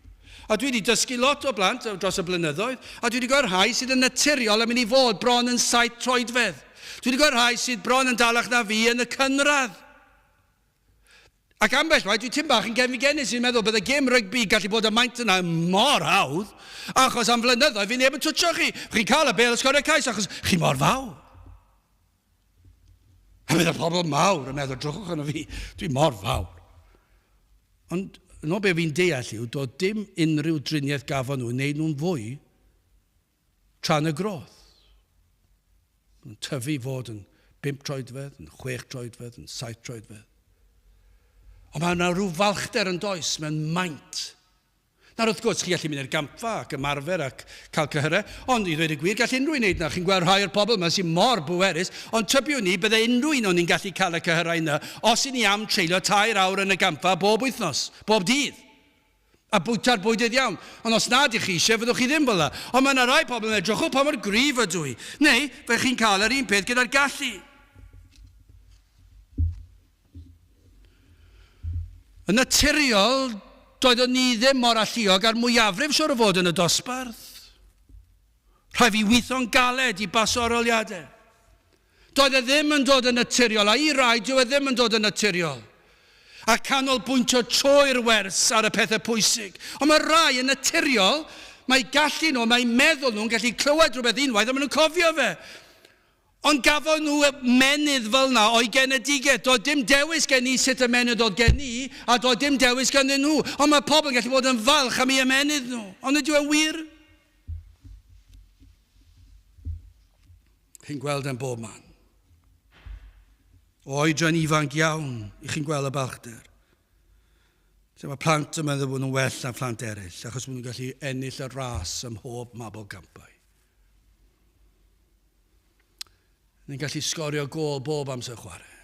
A dwi wedi dysgu lot o blant dros y blynyddoedd, a dwi wedi gweld rhai sydd yn naturiol yn mynd i fod bron yn saith troedfedd. Dwi wedi gweld rhai sydd bron yn dalach na fi yn y cynradd. Ac ambell waith dwi tim bach yn gefnigennus i'n meddwl bydde gêm rygbi gallu bod y maint yna mor hawdd, achos am flynyddoedd fi neb yn twtsio chi. Chi'n cael y bêl a sgorio cais achos chi mor fawr. A bydd y pobl mawr yn meddwl, drychwch arno fi, dwi mor fawr. Ond yn ôl be fi'n deall yw, doedd dim unrhyw driniaeth gafon nhw yn neud nhw'n fwy tra'n y groth. Nhw'n tyfu i fod yn 5 troedfedd, yn 6 troedfedd, yn 7 troedfedd. Ond mae yna rhyw falchder yn does mewn maint. Nawr wrth gwrs, chi'n gallu mynd i'r gampfa ac ymarfer ac cael cyhyrau, ond i ddweud y gwir, gall unrhyw un wneud 'na. Chi'n gweld rhai o'r pobl yma sy'n mor bwerus, ond tybiwn i, bydde unrhyw un o'n ni'n gallu cael y cyhyrau yna os i ni am treulio tair awr yn y gampfa bob wythnos, bob dydd, a bwyta'r bwydydd iawn. Ond os nad ych chi eisiau, fyddwch chi ddim fel 'na. Ond mae yna rai pobl yn edrychwch pa mor gryf ydw i. Neu, fe chi'n cael yr un peth gyda'r gallu. Yn naturiol, doeddwn ni ddim mor alluog â'r mwyafrif siwr o fod yn y dosbarth. Rhaid fi weithio'n galed i baso arholiadau. Doedd e ddim yn dod yn naturiol, a i rai dyw e ddim yn dod yn naturiol. A canolbwyntio trwy'r wers ar y pethau pwysig. Ond mae rai yn naturiol, mae gallu nhw, mae meddwl nhw'n gallu clywed rhywbeth unwaith a maen nhw'n cofio fe. Ond gafon nhw ymennydd fel 'na o'u genedigaeth. Doedd dim dewis gen i sut ymennydd oedd gen i, a doedd dim dewis ganddyn nhw. Ond mae pobl yn gallu bod yn falch am eu ymennydd nhw. Ond ydyw e'n wir? Chi'n gweld e'n bob man. O oedran ifanc iawn, i chi'n gweld y balchder. Lle mae plant yn meddwl bod nhw'n well na phlant eraill, achos maen nhw'n gallu ennill y ras ym mhob mabolgampau. Ni'n gallu sgorio gôl bob amser chwarae.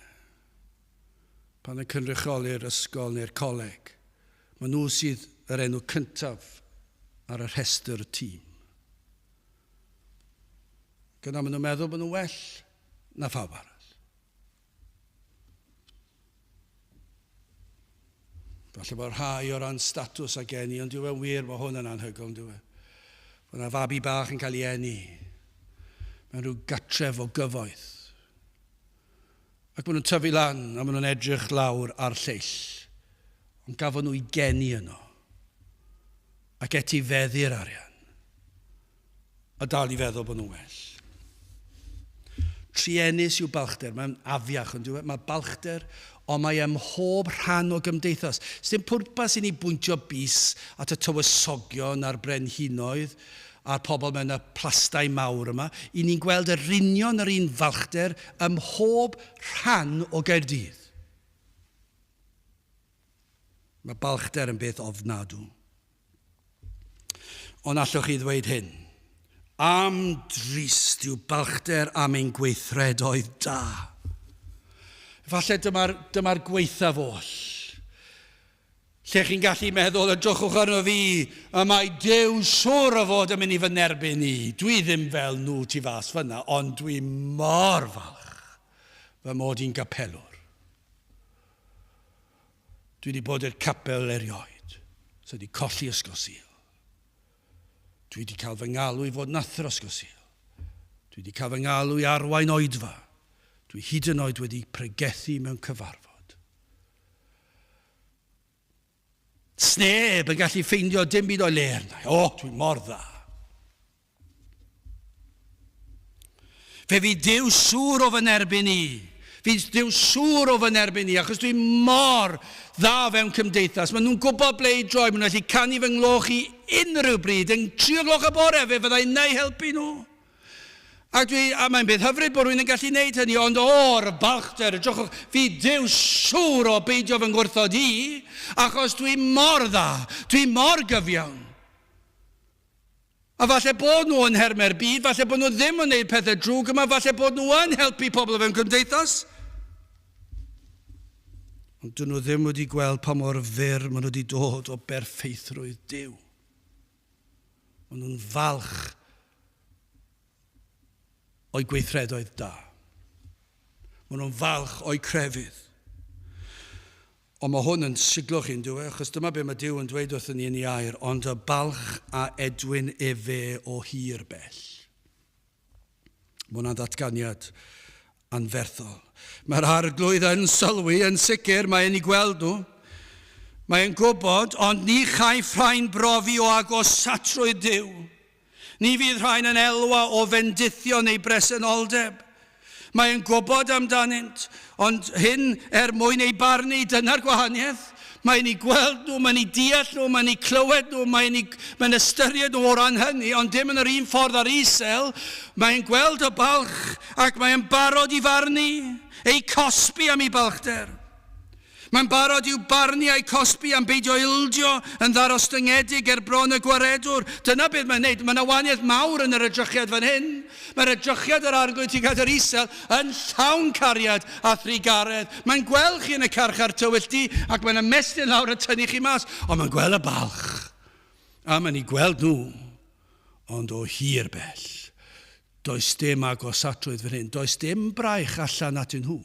Pan yn cynrychioli'r ysgol neu'r coleg, maen nhw sydd yr enw cyntaf ar y rhestr tîm. Gyda maen nhw'n meddwl bod nhw'n well na phawb arall. Falle bod rhai o ran statws a geni, ond dyw e'n wir, mae hwn yn anhygoel, yn dyw e. Bod yna fabi bach yn cael ei eni mewn rhyw gatref o gyfoeth. Ac maen nhw'n tyfu lan a maen nhw'n edrych lawr ar lleill. Ond gafon nhw i geni yno. Ac etifeddu'r arian. A dal i feddwl bod nhw'n well. Truenus yw balchder, mae'n afiach yn dyw e? Mae balchder, ond mae ym mhob rhan o gymdeithas. Sdim pwrpas i ni bwyntio bys at y tywysogion a'r brenhinoedd a'r pobl mewn y plastai mawr yma. I ni'n gweld yr union yr un falchder ym mhob rhan o Gaerdydd. Mae balchder yn beth ofnadw. Ond allwch chi ddweud hyn? Am drist yw balchder am ein gweithredoedd da. Falle dyma'r dyma gweithaf oll. Lle chi'n gallu meddwl, edrychwch arno fi, y mae Duw siŵr o fod yn mynd i fy nerbyn i. Dwi ddim fel nhw tu fas fyna, ond dwi mor falch fy mod i'n gapelwr. Dwi wedi bod i'r capel erioed. So wedi colli ysgol Sul. Dwi wedi cael fy ngalw i fod yn athro ysgol Sul. Dwi wedi cael fy ngalw i arwain oedfa. Dwi hyd yn oed wedi pregethu mewn cyfarfod. Sneb yn gallu ffeindio dim byd o'i le arna. O, dwi mor dda. Fe fydd Duw siŵr o fy nerbyn i. Fydd Duw siŵr o fy nerbyn i, achos dwi mor dda fewn cymdeithas. Maen nhw'n gwybod ble i droi, maen nhw'n gallu canu fy ngloch i unrhyw bryd. Yn 3 o gloch y bore, fe fyddai yna i helpu nhw. A, dwi, a mae'n beth hyfryd bod rhywun yn gallu gwneud hynny, ond o'r balchder, edrychwch, fydd Duw siŵr o beidio fy ngwrthod i, achos dwi mor dda, dwi mor gyfiawn. A falle bod nhw yn nhermau'r byd, falle bod nhw ddim yn gwneud pethau drwg yma, falle bod nhw yn helpu pobl o fewn cymdeithas. Ond dyn nhw ddim wedi gweld pa mor fyr maen nhw wedi dod o berffeithrwydd Duw. Maen nhw'n falch o'i gweithredoedd da. Maen nhw'n falch o'i crefydd. Ond mae hwn yn siglo chi, yn dyw e? Achos dyma be mae Duw yn dweud wrthyn ni yn ei air, ond y balch a edwyn efe o hir bell. Mae hwnna'n ddatganiad anferthol. Mae'r arglwydd yn sylwi, yn sicr, mae e'n ei gweld nhw. Mae e'n gwybod, ond ni chaiff rhain brofi o agosatrwydd Duw. Ni fydd rhain yn elwa o fendithion ei bresenoldeb. Mae e'n gwybod amdanynt, ond hyn er mwyn eu barnu, dyna'r gwahaniaeth. Mae'n eu gweld nhw, mae'n eu deall nhw, mae'n eu clywed nhw, mae'n eu, mae'n ystyried nhw o ran hynny, ond dim yn yr un ffordd ar isel. Mae'n gweld y balch ac mae'n barod i farnu, eu cosbi am eu balchder. Mae'n barod i'w barnu a'i cosbi am beidio ildio yn ddarostyngedig ger bron y Gwaredwr. Dyna beth mae'n wneud. Mae yna wahaniaeth mawr yn yr edrychiad fan hyn. Mae'r edrychiad yr Arglwydd tuag at yr isel yn llawn cariad a thrugaredd. Mae'n gweld chi yn y carchar tywyll du ac mae'n ymestyn lawr a tynnu chi mas. Ond mae'n gweld y balch. A mae'n eu gweld nhw. Ond o hir bell. Does dim agosatrwydd fan hyn. Does dim braich allan atyn nhw.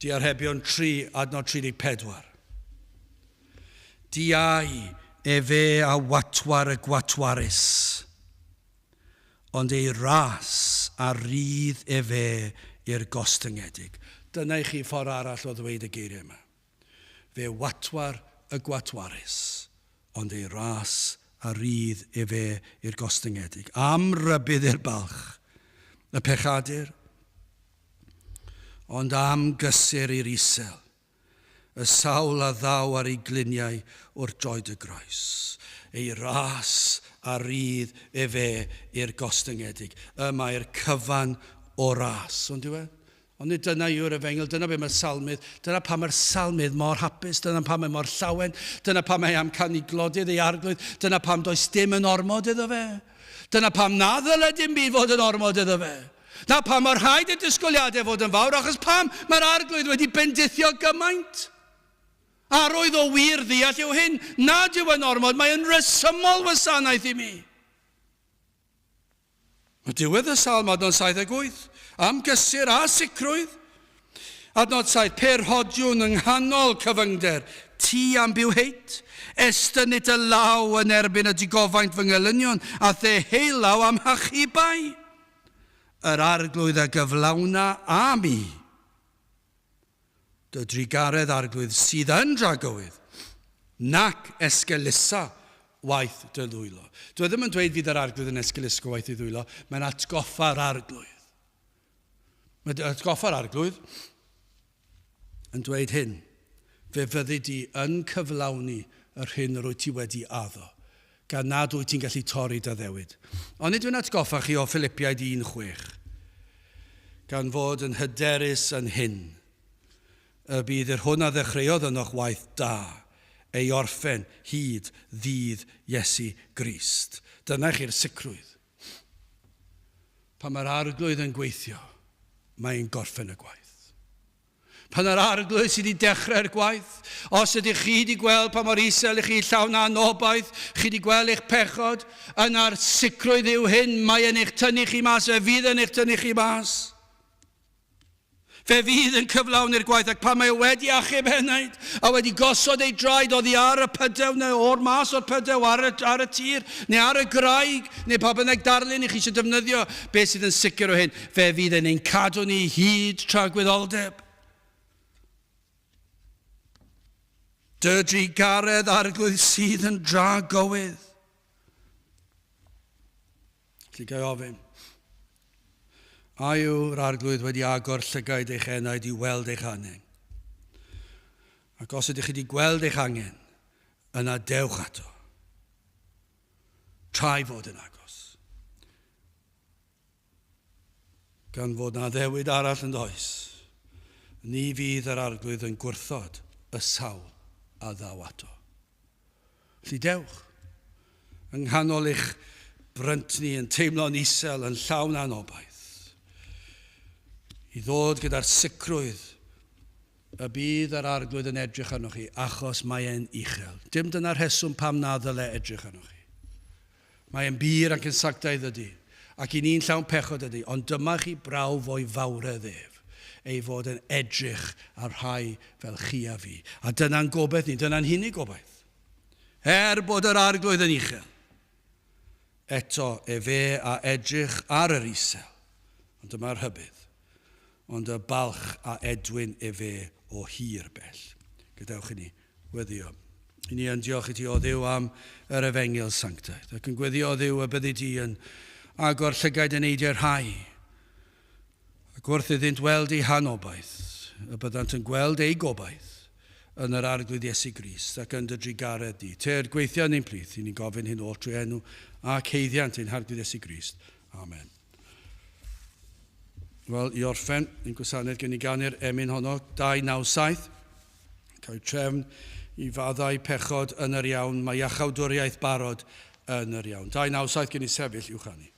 Diarhebion 3, adnod 34. Diau efe a watwar y gwatwarus, ond ei ras a rydd efe i'r gostyngedig. Dyna i chi ffordd arall o ddweud y geiriau yma. Fe watwar y gwatwarus, ond ei ras a rydd efe i'r gostyngedig. Am rybudd i'r balch, y pechadur, ond am gysur i'r isel, y sawl a ddaw ar ei gliniau wrth droed y groes. Ei ras a rydd efe i'r gostyngedig. Y mae'r cyfan o ras. Ond yw e? Ond nid dyna yw'r efengyl, dyna be mae'r salmydd, dyna pam mae'r salmydd mor hapus, dyna pam mae mor llawen, dyna pam mae am canu glodydd ei arglwydd, dyna pam does dim yn ormod iddo fe. Dyna pam na ddyle dim byd fod yn ormod iddo fe. Na pam mae rhaid i'r disgwyliadau fod yn fawr, achos pam mae'r arglwydd wedi bendithio gymaint. Arwydd o wir ddeall yw hyn, nad yw yn ormod, mae yn resymol wasanaeth i mi. Mae diwedd y salm adnod 78, am gysur a sicrwydd. Adnod 7, pe rhodiwn yng nghanol cyfyngder, ti am byw heit, estynit y law yn erbyn y digofaint fy ngelynion, a the heilaw am hachubau. Yr arglwydd a gyflawna a mi. Dy drugaredd, Arglwydd, sydd yn dragywydd, nac esgeulusa waith dy ddwylo. Dwi e ddim yn dweud fydd yr Arglwydd yn esgeuluso waith ei ddwylo, mae'n atgoffa'r Arglwydd. Mae'n atgoffa'r Arglwydd yn dweud hyn, fe fyddi di yn cyflawni yr hyn yr wyt ti wedi addo, gan nad wyt ti'n gallu torri dy addewid. Ond nid yw'n atgoffa chi o Philipiaid 1.6, gan fod yn hyderus yn hyn, y bydd yr hwn a ddechreuodd ynoch waith da, ei orffen hyd ddydd Iesu Grist. Dyna chi'r sicrwydd. Pan mae'r Arglwydd yn gweithio, mae'n gorffen y gwaith. Pan yr Arglwydd sydd wedi dechrau'r gwaith, os ydych chi wedi gweld pa mor isel ych chi, llawn anobaith, chi wedi gweld eich pechod, yna'r sicrwydd yw hyn, mae yn eich tynnu chi mas, fe fydd yn eich tynnu chi mas. Fe fydd yn cyflawni'r gwaith, ac pan mae o wedi achub enaid, a wedi gosod ei draed oddi ar y pydew, neu o'r mas o'r pydew ar y, ar y tir, neu ar y graig, neu pa bynnag darlun i chi eisiau defnyddio, beth sydd yn sicr o hyn, fe fydd yn ein cadw ni hyd tragwyddoldeb. Dy drugaredd Arglwydd sydd yn dragywydd. Felly ga i ofyn, a yw'r Arglwydd wedi agor llygaid eich enaid i weld eich angen? Ac os ydych chi wedi gweld eich angen, yna dewch ato. Trai fod yn agos. Gan fod na addewid arall yn does, ni fydd yr Arglwydd yn gwrthod y sawl a ddaw ato. Felly dewch, yng nghanol eich bryntni yn teimlo'n isel, yn llawn anobaith, i ddod gyda'r sicrwydd y bydd yr Arglwydd yn edrych arnoch chi, achos mae e'n uchel. Dim dyna'r rheswm pam na ddyle edrych arnoch chi. Mae e'n bur ac yn sanctaidd ydy, ac i ni'n llawn pechod ydy, ond dyma chi brawf o'i fawredd ef, ei fod yn edrych ar rhai fel chi a fi. A dyna'n gobaith ni, dyna'n hunig gobaith. Er bod yr Arglwydd yn uchel, eto efe a edrych ar yr isel. Ond dyma'r rhybudd. Ond y balch a edwyn efe o hir bell. Gadewch i ni weddio. I ni yn diolch i ti, o Dduw, am yr efengyl sanctaidd, ac yn gweddio, o Dduw, y byddi di yn agor llygaid eneidiau rhai, ac wrth iddynt weld eu hanobaith, y byddant yn gweld eu gobaith yn yr Arglwydd Iesu Grist ac yn dy drugaredd di. Tyrd, gweithio yn ein plith, i ni'n gofyn hyn oll trwy enw ac haeddiant ein Harglwydd Iesu Grist. Amen. Wel, i orffen ein gwasanaeth gen i ganu'r emyn honno, 297. Cael trefn i faddau pechod yn yr iawn, mae iachawdwriaeth barod yn yr iawn. 297 gen i sefyll i'w chanu.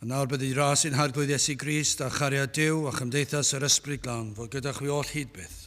A nawr byddi ras i'n Harglwydd Iesu Grist a chariad Duw a chymdeithas yr Ysbryd Glân fod gyda chwi oll hyd byth.